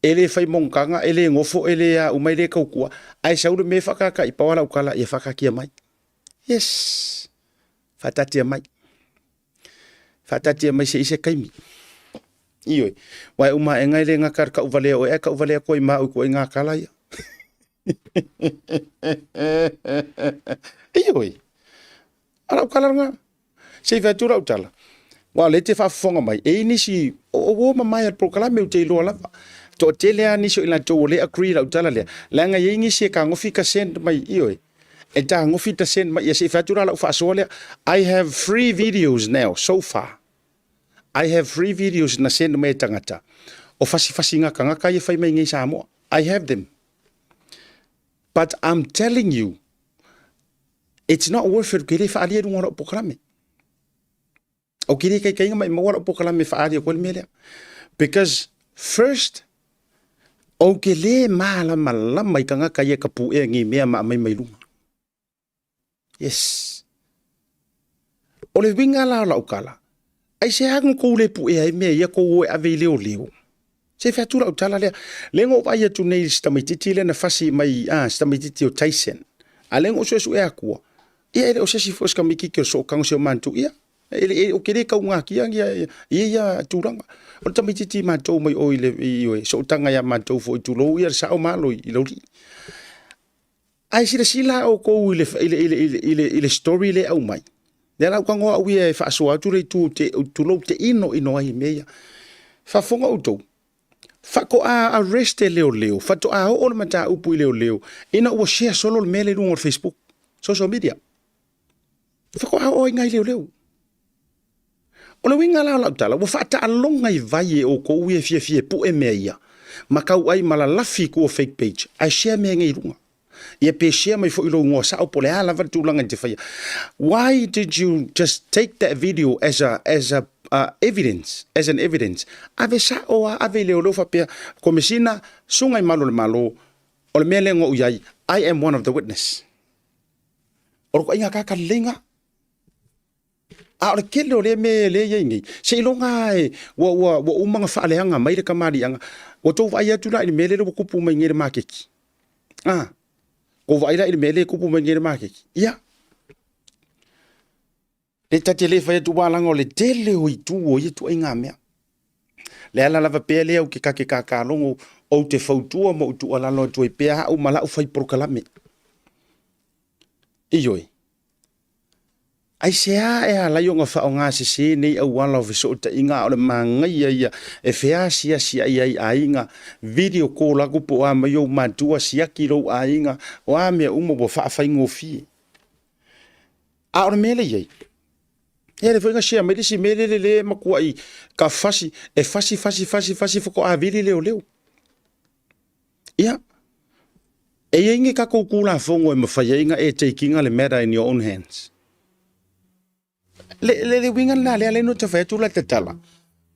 e le fai monotaga, e le nofo, e le a uma, e le tautua, ae sau le mea e faataatai, pau lava lau tala, ia faataatia mai. Yes! Faataatia mai. Faataatia mai se i se taimi. Ioe. Aua e uma aega e le gata i le tauvalea oe, ae tauvalea atu ai ma au i ituaiga tala ia. Ioe. A lau tala lena. Se i fai atu lau tala. Aua o lea e te faafofoga mai, e i ai nisi, o uo mamae a le polokalame ou te iloa lava. Toatele lava nisi o i latou o lea e agree i lau tala lea, leaga e i ai nisi e tagofi ta send mai, ioe, e tagofi ta send mai, ia se i fai atu la lau faasoa lea. I have three videos now so far. I have three videos na send mai e tagata o fasifasiga tagata ia e fai mai nei i Samoa. I have them. But I'm telling you, it's not worth it, ke le faaalia i luga o lau polokalame. Ou te le taitaiga maimau lau polokalame e faaali atu ai le mea lea. Because first, ou te le malamalama i tagata ia e tapuea nei mea ma aumai mai luga. Yes. O le uiga la o lau tala, aisea na tou le puea ai mea ia tou o e ave i leoleo? Se i fai atu lau tala lea. Lea na ou vaai atu nei i si tamaitiiti lea na fasi mai, ah, si tamaitiiti o Tyson. A lea na ou suesue atua, ia e le o se isi foi o si tamaitiiti o le sootaga o si o matou, ia, e, e, ou te le taugatia ia, ia, ia tulaga. O le tamaitiiti matou mai o i le i, i, sootaga ia matou foi, tulou ia le sao ma alo i, i Laulii. Ae silasila outou i le, i le, i le, i le, i le, i le story lea e aumai. Lea la ua au ia e faasoa atu le itu te, tulou te ino ino ai i mea ia. Faafofoga outou. Faatoa arrest e leoleo, faatoa oo le mataupu i leoleo, ina ua share solo le mea lea i luga o le Facebook, social media. Faatoa oo ai nai leoleo. O le uiga la o lau tala, ua faataaloga i vai e outou ia e fiafia e pue mea ia, ma tauai ma lalafi i tua o fake page, ae share mea nei i luga. Ia pe share mai foi lou igoa sao po o le a lava le tulaga e te faia. Why did you just take that video as a, as a evidence, as an evidence? Ave sao lava, ave i leoleo faapea, Komesina, suga i malu o le Malo, o le mea lea na ou i ai, I am one of the witness. O le ituaiga kaka lelei lena. A o le tele o lea mea lea e i ai nei, seiloga lava e, ua, ua, ua uma ona faaleaga mai le tamaliiaga. Ua tou vaai atu la i le mea lea ua tupu mai nei i le maketi. A, tou vaai la i le mea lea e tupu mai nei i le maketi. Ia, le ta te le fai atu aua leaga o le tele o itu o ia ituaiga mea. Le ala lava pea lea ou te ta te tatalogo, ou te fautua ma ou tuualalo atu ai pea au ma lau fai polokalame. Ioe. Aisea e ala ai ona faaaoga sese nei auala o fesootaiga a o le manaia ia e feasiasiai ai aiga, video call atu po o a mai ou matua, siaki lou aiga, o a mea uma ua faafaigofie. A o le mea lea e i ai, ia lea foi na share mai le isi mea lele lea e matuai ka fasi, e fasi fasi fasi fasi faatoa vili leoleo. Ia, e i ai ni tatou Tulafono e mafai ai ona e taking le matter in your own hands. Le, le, le uiga lena lea lea no te fai atu la te tala,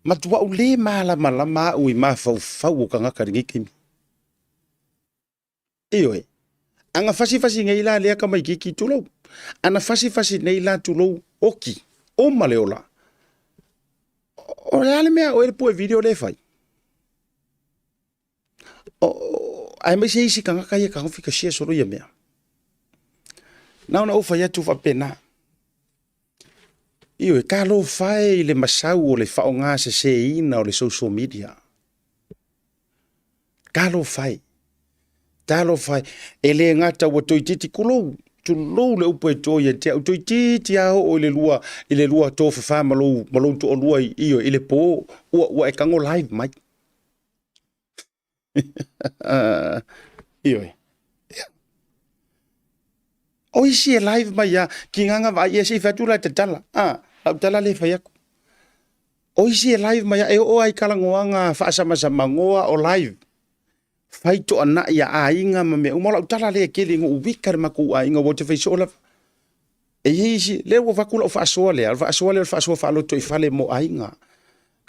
matua'u le malamalama au i mafaufau o tagata i lenei taimi. Ioe, ana fasifasi nei la lea tamaitiiti, tulou, ana fasifasi nei la tulou, oti, uma le ola. O le a le mea o e le pue video lea e fai? O, aemaise isi tagata ia tagofi ka share solo ia mea. Na ona ou fai atu faapena. Ioe, talofa e i le masau o le faaaoga seseina o le social media. Talofa e, talofa e, e le gata ua toeitiiti, tulou, tulou le upu e to ia te au, toeitiiti lava oo i le lua, i le lua tofafa ma lou, ma lou toalua i, ioe, i le po, ua, ua e tago live mai. Ioe. Ia. O isi e live mai a, ki ngā ngā vaai, ia se i fai atu la te tala. Ah, lau tala le fai atu. O isi e live mai a, e oo ai kalagoaga faasamasamagoa o live. Fai toanai a aiga ma mea uma. O lau tala lea e tele ina ou wika le matou aiga, ua ou te fai soo lava. E i ai isi, lea ua avatu lau faasoa lea, o le faasoa lea o le faasoa faalotoifale mo aiga.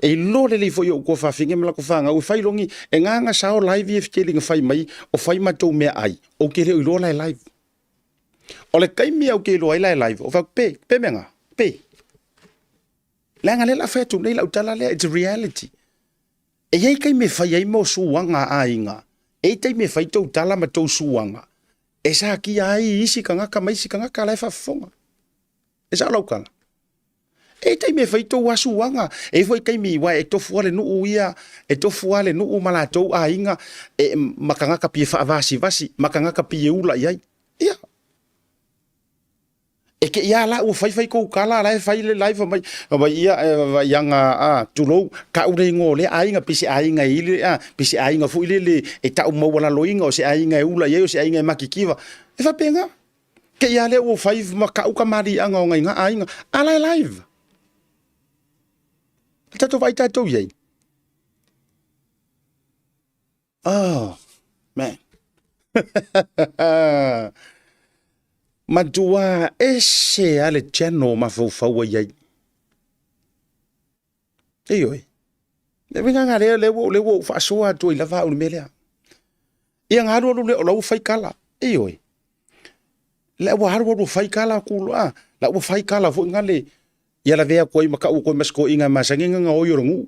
E iloa lelei foi e ou tuafafine ma latou fanau, e fai logi, e gaga sao live ia tele ina fai mai, o fai matou meaai, ou te le o iloa la e live. O le taimi ou te iloa ai la e live, ou fai atu, pe, pe mea nga, pe. Leaga lea o le a fai atu nei lau tala lea, it's a reality. E i ai taimi e fai ai mo suaga a aiga, e i ai taimi e fai tou tala ma tou suaga, e satia ai isi tagata ma isi tagata la e faafofoga. E sao lau tala? E i ai taimi e fai tou lava suaga, e i ai foi taimi aua e tofu lava le nuu ia, e tofu lava le nuu ma latou aiga e, ma tagata pei e faavasivasi, ma tagata pei e ula i ai. Ia. E te i a la ua fai fai kou tala la e fai le live mai mai ia vaiaga a tulou tau le igoa o lea aiga pe se aiga e ili a pe se aiga foi lele e tau maualaloina o se aiga e ula i ai o se aiga e makikiva e faapena te i a lea ua fai ma tau kamaliaga o nai na aiga a la e live tatou vaai tatou i ai. Oh, man. Matua ese lava le channel o mafaufau ai ai. Ioe. Le uiga nga lea, lea ua, lea ua ou faasoa atu ai lava au i le mea lea. Ia nga alualu lea o la ua fai kala. Ioe. La ua alualu fai kala ku a, la ua fai kala foi ngale ia lavea atu ai ma kau atu ai ma se toeaina e masani ona gaoi o le nuu.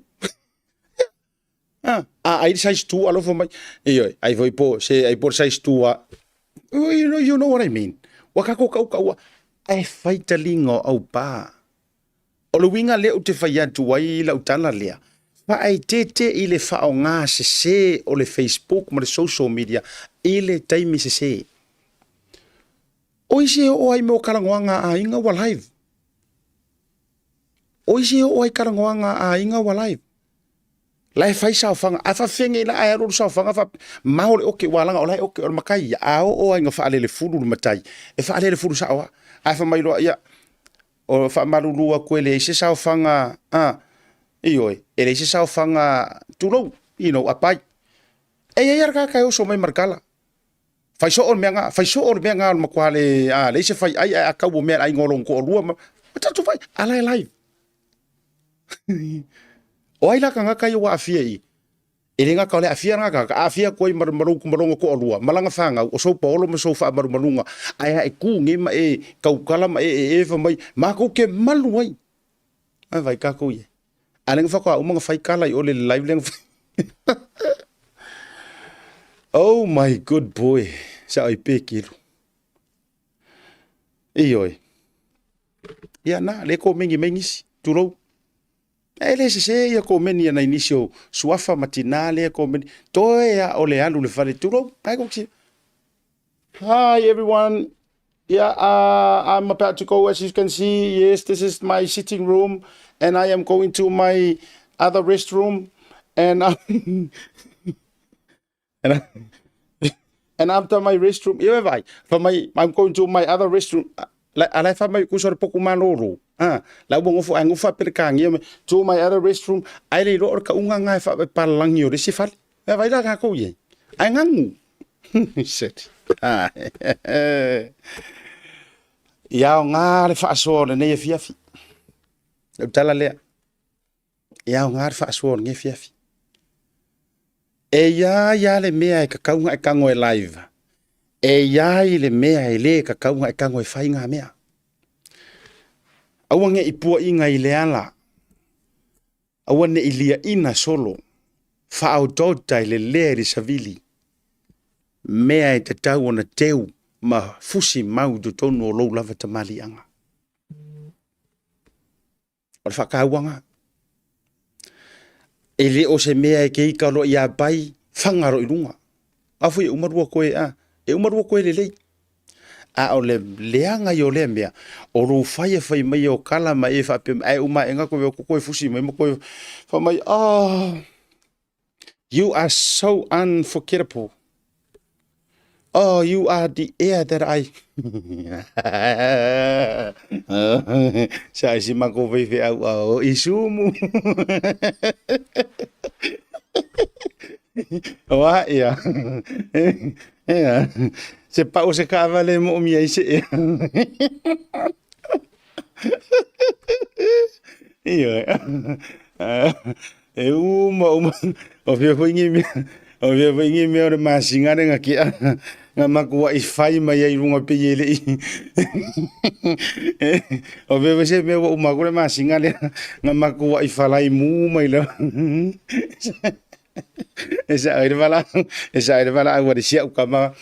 A, a ai le size 2 alofa mai. Ioe, ai foi po se ai po le size 2 a. You know what I mean. Ua tatou tautaua ae fai taliga o aupa. O le uiga lea ou te fai atu ai lau tala lea, faaeteete i le faaaoga sese o le Facebook ma le social media i le taimi sese. O isi e oo ai mo talanoaga a aiga ua live. O isi e oo ai talanoaga a aiga ua live. La e fai saofaga, a faafefea nei la ae alu alu saofaga fa mao le oke ua laga o la e oke o le matai ia. A oo ai ina faalele fulu le matai, e faalele fulu sao lava. Ae fai mai loa, ia, o faamalulu atu e leai se saofaga, a, ioe, e leai se saofaga, tulou, you know, apai. E i ai lava le tagata e oso mai ma le tala. Fai soo le mea na, fai soo le mea na o le matua le, a, leai se fai ai, ae a tau o mea a le aiga o lona toalua ma, ma tatou fai, a la e live. O ai la tagata ia ua aafia i i? E le gata o le aafia lena tagata, aafia atu ai ma, ma lou ma lona toalua, ma lana fanau, o sou paolo ma sou faamalumaluga, ae a e tu nei ma e tautala ma e ee fai mai, matou te malu ai. Ae vaai tatou i ai. A lea na faatoa uma ona fai tala i o le live lea na fai. Oh my good boy, sa ai pe kilu. Ioe. Ia na, le komeni mai nisi, tulou. E le sese ia komeni a nai nisi o suafa ma tinā lea komeni. Toe a o le alu le fale, tulou. Ai ko ki. Hi everyone. Yeah, I'm about to go as you can see. Yes, this is my sitting room and I am going to my other restroom and I, and, I, and after my restroom, ia vai, for my, I'm going to my other restroom. La ala fa mai kuso le poku malolo. Ah, la ua ngofo ai ngofa pele kangia me to my other restroom. Ai le ro ka unga ngai fa palangi o le se fale. Ia vai la kākou i ai. Ae gagu. Shit. Ia aoga le faasoa o lenei afiafi. Lau tala lea. Ia aoga le faasoa o lenei afiafi. E ia ia le mea e kakau nga e tago e live. E ia i le mea e le kakau nga e tago e fai ngā mea. Aua ne i puaʻiga i le ala. Aua ne i liaʻina solo, faaotaota i le lea i le savili, mea e tatau ona teu ma fusi mau i totonu o lou lava tamaliiaga. O le faatauaga, e le o se mea e ke ika loa ia pai, faga loa i luga. A foi e uma lua koe a, e uma lua koe lelei. A o le leaga ia o lea mea, o lou fai e fai mai o kala ma e faapea mai, ae uma ae koe o koe fusi mai ma koe fai mai, oh, you are so unforgettable. Oh, you are the air that I... Sa ai si mako vei fe au au i sumu. Oa ia. Ea, se pau se kaavale e moomia ai se ea. Ioe. E uma uma, o fia foi ngi mea, o fia foi ngi mea o le masina le nga kea, nga makuaʻi fai mai ai i luga pei e leʻi. O fia foi se mea ua uma atu le masina lea, nga makuaʻi falai mu mai lava. E sa ai le valaau, e sa ai le valaau a le sia'u kama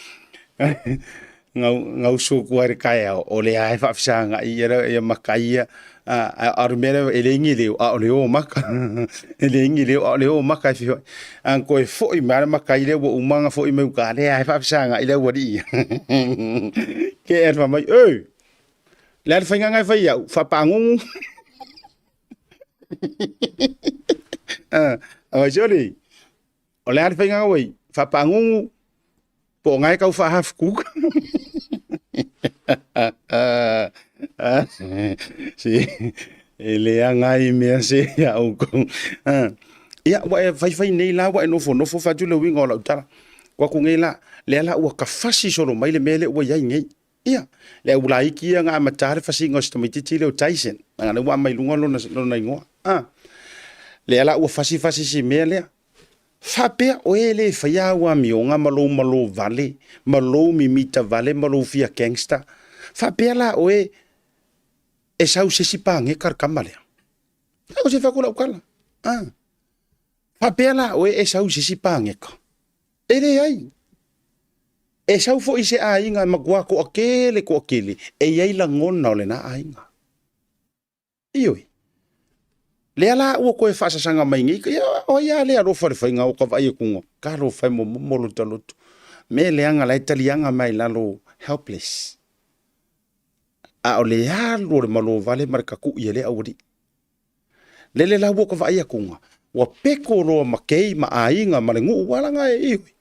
gausu atu ai le taeao, o lea e faafesagaʻi ia ia maka ia, a o le mea lea e leai ni leo, a o le o maka. E leai ni leo, a o le o maka e feoai. A na toe foi mai lava le makai lea ua uma ona foi mai uta, lea e faafesagaʻi le aualii ia. Ke e fai mai, Oi, le a le faiga lena e fai au, faapagugu. A sole, o le a le faiga oi, faapagugu, po o na e tau faahafukuka. Se, e leaga ai mea se ia oukou. Ia, ua e faifai nei la, ua e nofonofo fai atu le uiga o lau tala. Kua atu nei la, lea la ua tafasi solo mai le mea lea ua i ai nei. Ia, le au laiti ia na amata le fasiga o si tamaitiiti lea o Tyson, leaga lea ua aumai i luga lona, lona igoa. Ah. Lea la ua fasifasi si mea lea. Faapea oe e le faia au amioga ma lou malo vale, ma lou mimita vale ma lou fia gangster. Faapea la oe e sau se isi pageka le kama lea. O se fai atu lau tala. Ah. Faapea la oe e sau i se isi pageka. E leai. E sau foi i se aiga e matua toatele toatele e i ai lagona o lena aiga. Ioe. Lea la ua toe faasasaga mai nei, ia o ai a lea alofa i le faiga o ka vaai atuga, talofa e momomo lo ta loto. Mea leaga la e taliaga mai lalo helpless. A o le alu o le malo vale ma le tatu'i e lea aualii. Lele la ua ka vaai atuga, ua peko loa ma kei ma aiga ma le nuu ua laga e ioe.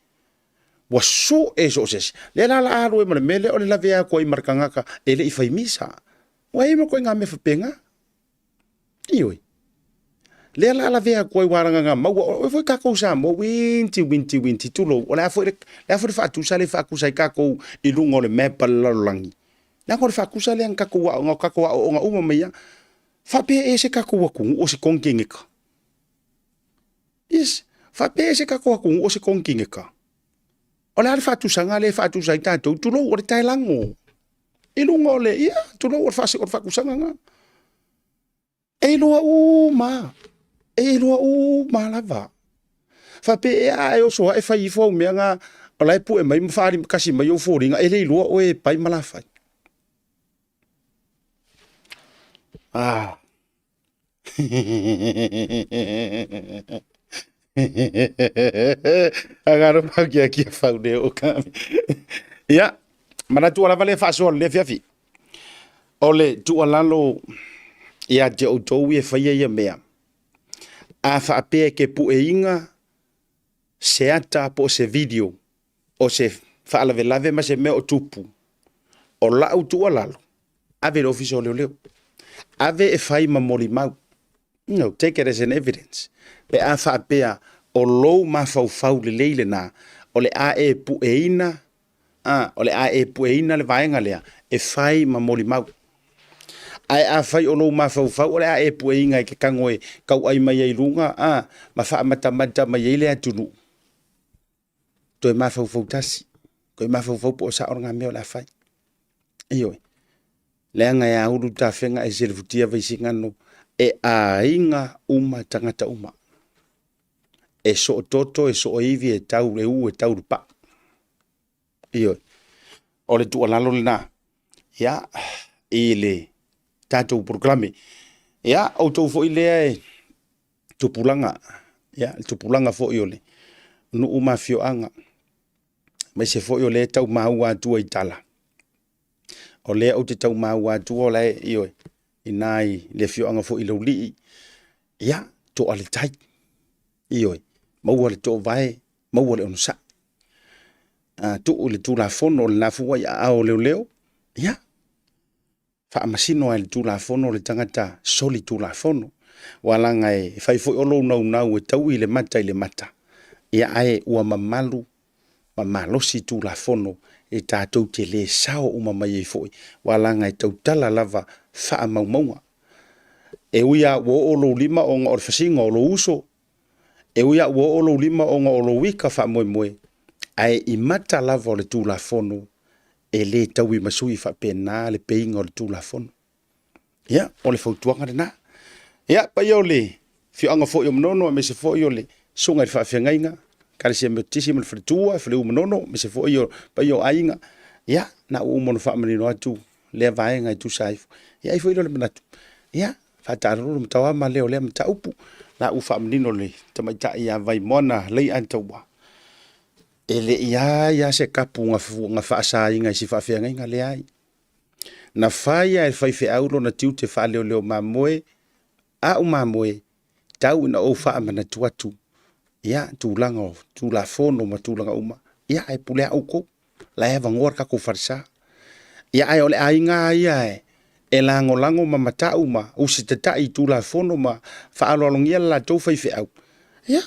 Ua soe so o se isi. Lea la la alu ai ma le mea lea o le lavea atu ai ma le tagata e le i fai misa. Ua i ai ma ituaiga mea faapena. Ioe. Lea la lavea atu ai ua laga maua, o foi tatou Samoa, winti, winti, winti, tulou. O le a foi le, le a foi le faatusa lea e faatusa ai tatou i luga o le map a le lalolagi. Leaga o le faatusa lea na tatou aoga, tatou aooga uma mai lava. Faapea ea se tatou atunuu o se konikineka? Yes, faapea ea se tatou atunuu o se konikineka? O le a le faatusaga lea e faatusa ai tatou? Tulou, o le taelago. I luga o le, ia, tulou, o le o le faatusaga lena. E iloa uma, e iloa uma lava. Faapea ea a e oso ae fai ifo au mea na, o la e pue mai ma faalimakasi mai ou foliga, e le iloa oe e pai ma lafai. Ah. Agaro pau kia kia whau leo o kami. Ia, manatu ua lava lea faasoa le afiafi. O le tuualalo ia te outou e faia ia mea. A faapea e ke pueiga se ata po o se video o se faalavelave ma se mea o tupu, o lau tuualalo, ave i le ofisa o leoleo. Ave e fai ma molimau. No, take it as an evidence. Pe a faapea o lou mafaufau lelei lena, o le a e pueina, a, o le a e pueina le vaega lea, e fai ma molimau. Ae afai o lou mafaufau o le a e pueina e ke tago e tauai mai ai luga, a, ma faamatamata mai ai le atunuu, toe mafaufau tasi, toe mafaufau po o sao lena mea o le a fai. Ioe. Leaga e aulu tafega e selefutia vaisigano e aiga uma tagata uma. E soototo, e sooivi, e tau le u, e tau le pa. Ioe. O le tuualalo lena. Ia, i le tatou polokalame. Ia, outou foi lea e tupulaga, ia, le tupulaga foi o le nuu ma afioaga, aemaise foi o lea e tau maua atua i tala. O lea ou te tau maua atua o la e, ioe, ina i le afioaga foi i Laulii, ia, toa le tai, ioe, maua le toovae, maua le onosai. A tuu i le Tulafono o lena foi ua i aao o leoleo, ia, faamasino lava i le Tulafono le tagata soli Tulafono. Ua laga e fai foi o lou naunau e taui le mata i le mata, ia ae ua mamalu ma malosi Tulafono e tatou te le sao uma mai ai foi, ua laga e tautala lava faamaumauga. E ui lava ua oo lou lima ona o le fasiga o lou uso, e ui lava ua oo lou lima ona o lou ika faamoemoe, ae i mata lava o le Tulafono, e le tauimasui faapena le peiga o le Tulafono. Ia, o le fautuaga lena. Ia, paia o le afioaga foi o Manono, aemaise foi o le susuga i le faafeagaiga, Ekalesia Metotisi ma le Faletua, Faleu Manono, aemaise foi o paia o aiga. Ia, na ua uma ona faamanino atu lea vaega e tusa ai. Ia, ai foi lea o le manatu. Ia, faataalolo le matauama lea o lea mataupu. La ua faamanino le tamaitai ia Vaimoana Leiataua. E le i ai lava se kapu na faasaina i si faafeagaiga, leai. Na fai lava e le faifeau lona tiute faaleoleo mamoe, a'u mamoe, tau ina ou faamanatu atu, ia, tulaga o Tulafono ma tulaga uma, ia, ae pule lava outou, la e avanoa le tatou falesa. Ia, ae o le aiga lava ia e lagolago ma mata'u ma usitatai i Tulafono ma faaaloalogia le latou faifeau, ia,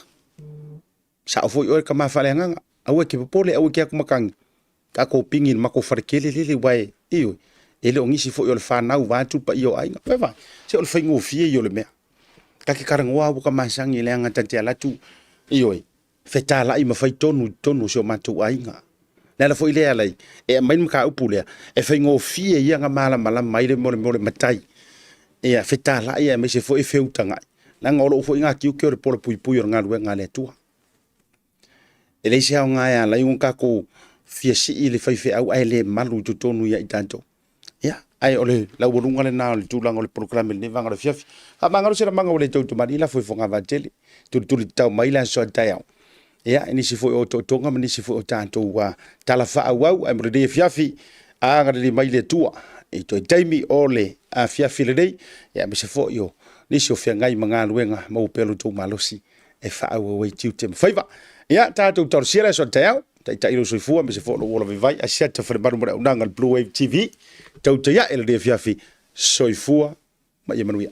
Sao foi oe le tama faaleagaga, aua e te popole, aua e te atu matagi, tatou pigi i le matou faletele lele ua e, ioe, e le o nisi foi o le fanau vaeatu le paia o aiga. Vaai, se o le faigofie ia o le mea. Ta te talanoa ua ka masani leaga ta te alu atu, ioe, fetalai ma fai tonu i totonu o si o matou aiga. Le ala foi lea alai e aumai le mataupu lea, e faigofie ia ona malamalama ai le mea o le matai, ia fetalai aemaise foi feutagai, leaga o lou foi lena tiute o le pola puipui o le galuega a le Atua. E leai se aoga e ala ai ona tatou fia sii le faifeau ae le malu i totonu ia i tatou. Ia, ae o le laualuga lena o le tulaga o le polokalame i lenei vaega o le afiafi. Faamagalo se lamaga ua le tautamali, lafo i fogavaa tele, tulituli tatau mai le aso a taeao. Ia, i nisi foi o otootoga ma nisi foi o tatou tala faaauau, ae mo lenei afiafi, agalelei mai le Atua i toe taimi o le afiafi lenei, ia aemaise foi o nisi o feagai ma galuega, maua pea lo outou malosi e faaauau ai tiute ma faiva. Ia, tatou talosia le aso a taeao, taitai lou soifua aemaise foi o lou ola vaivai, Asiata Falemalu ma le auaunaga a le Blue Wave TV, tautai ae lenei afiafi, soifua ma ia manuia.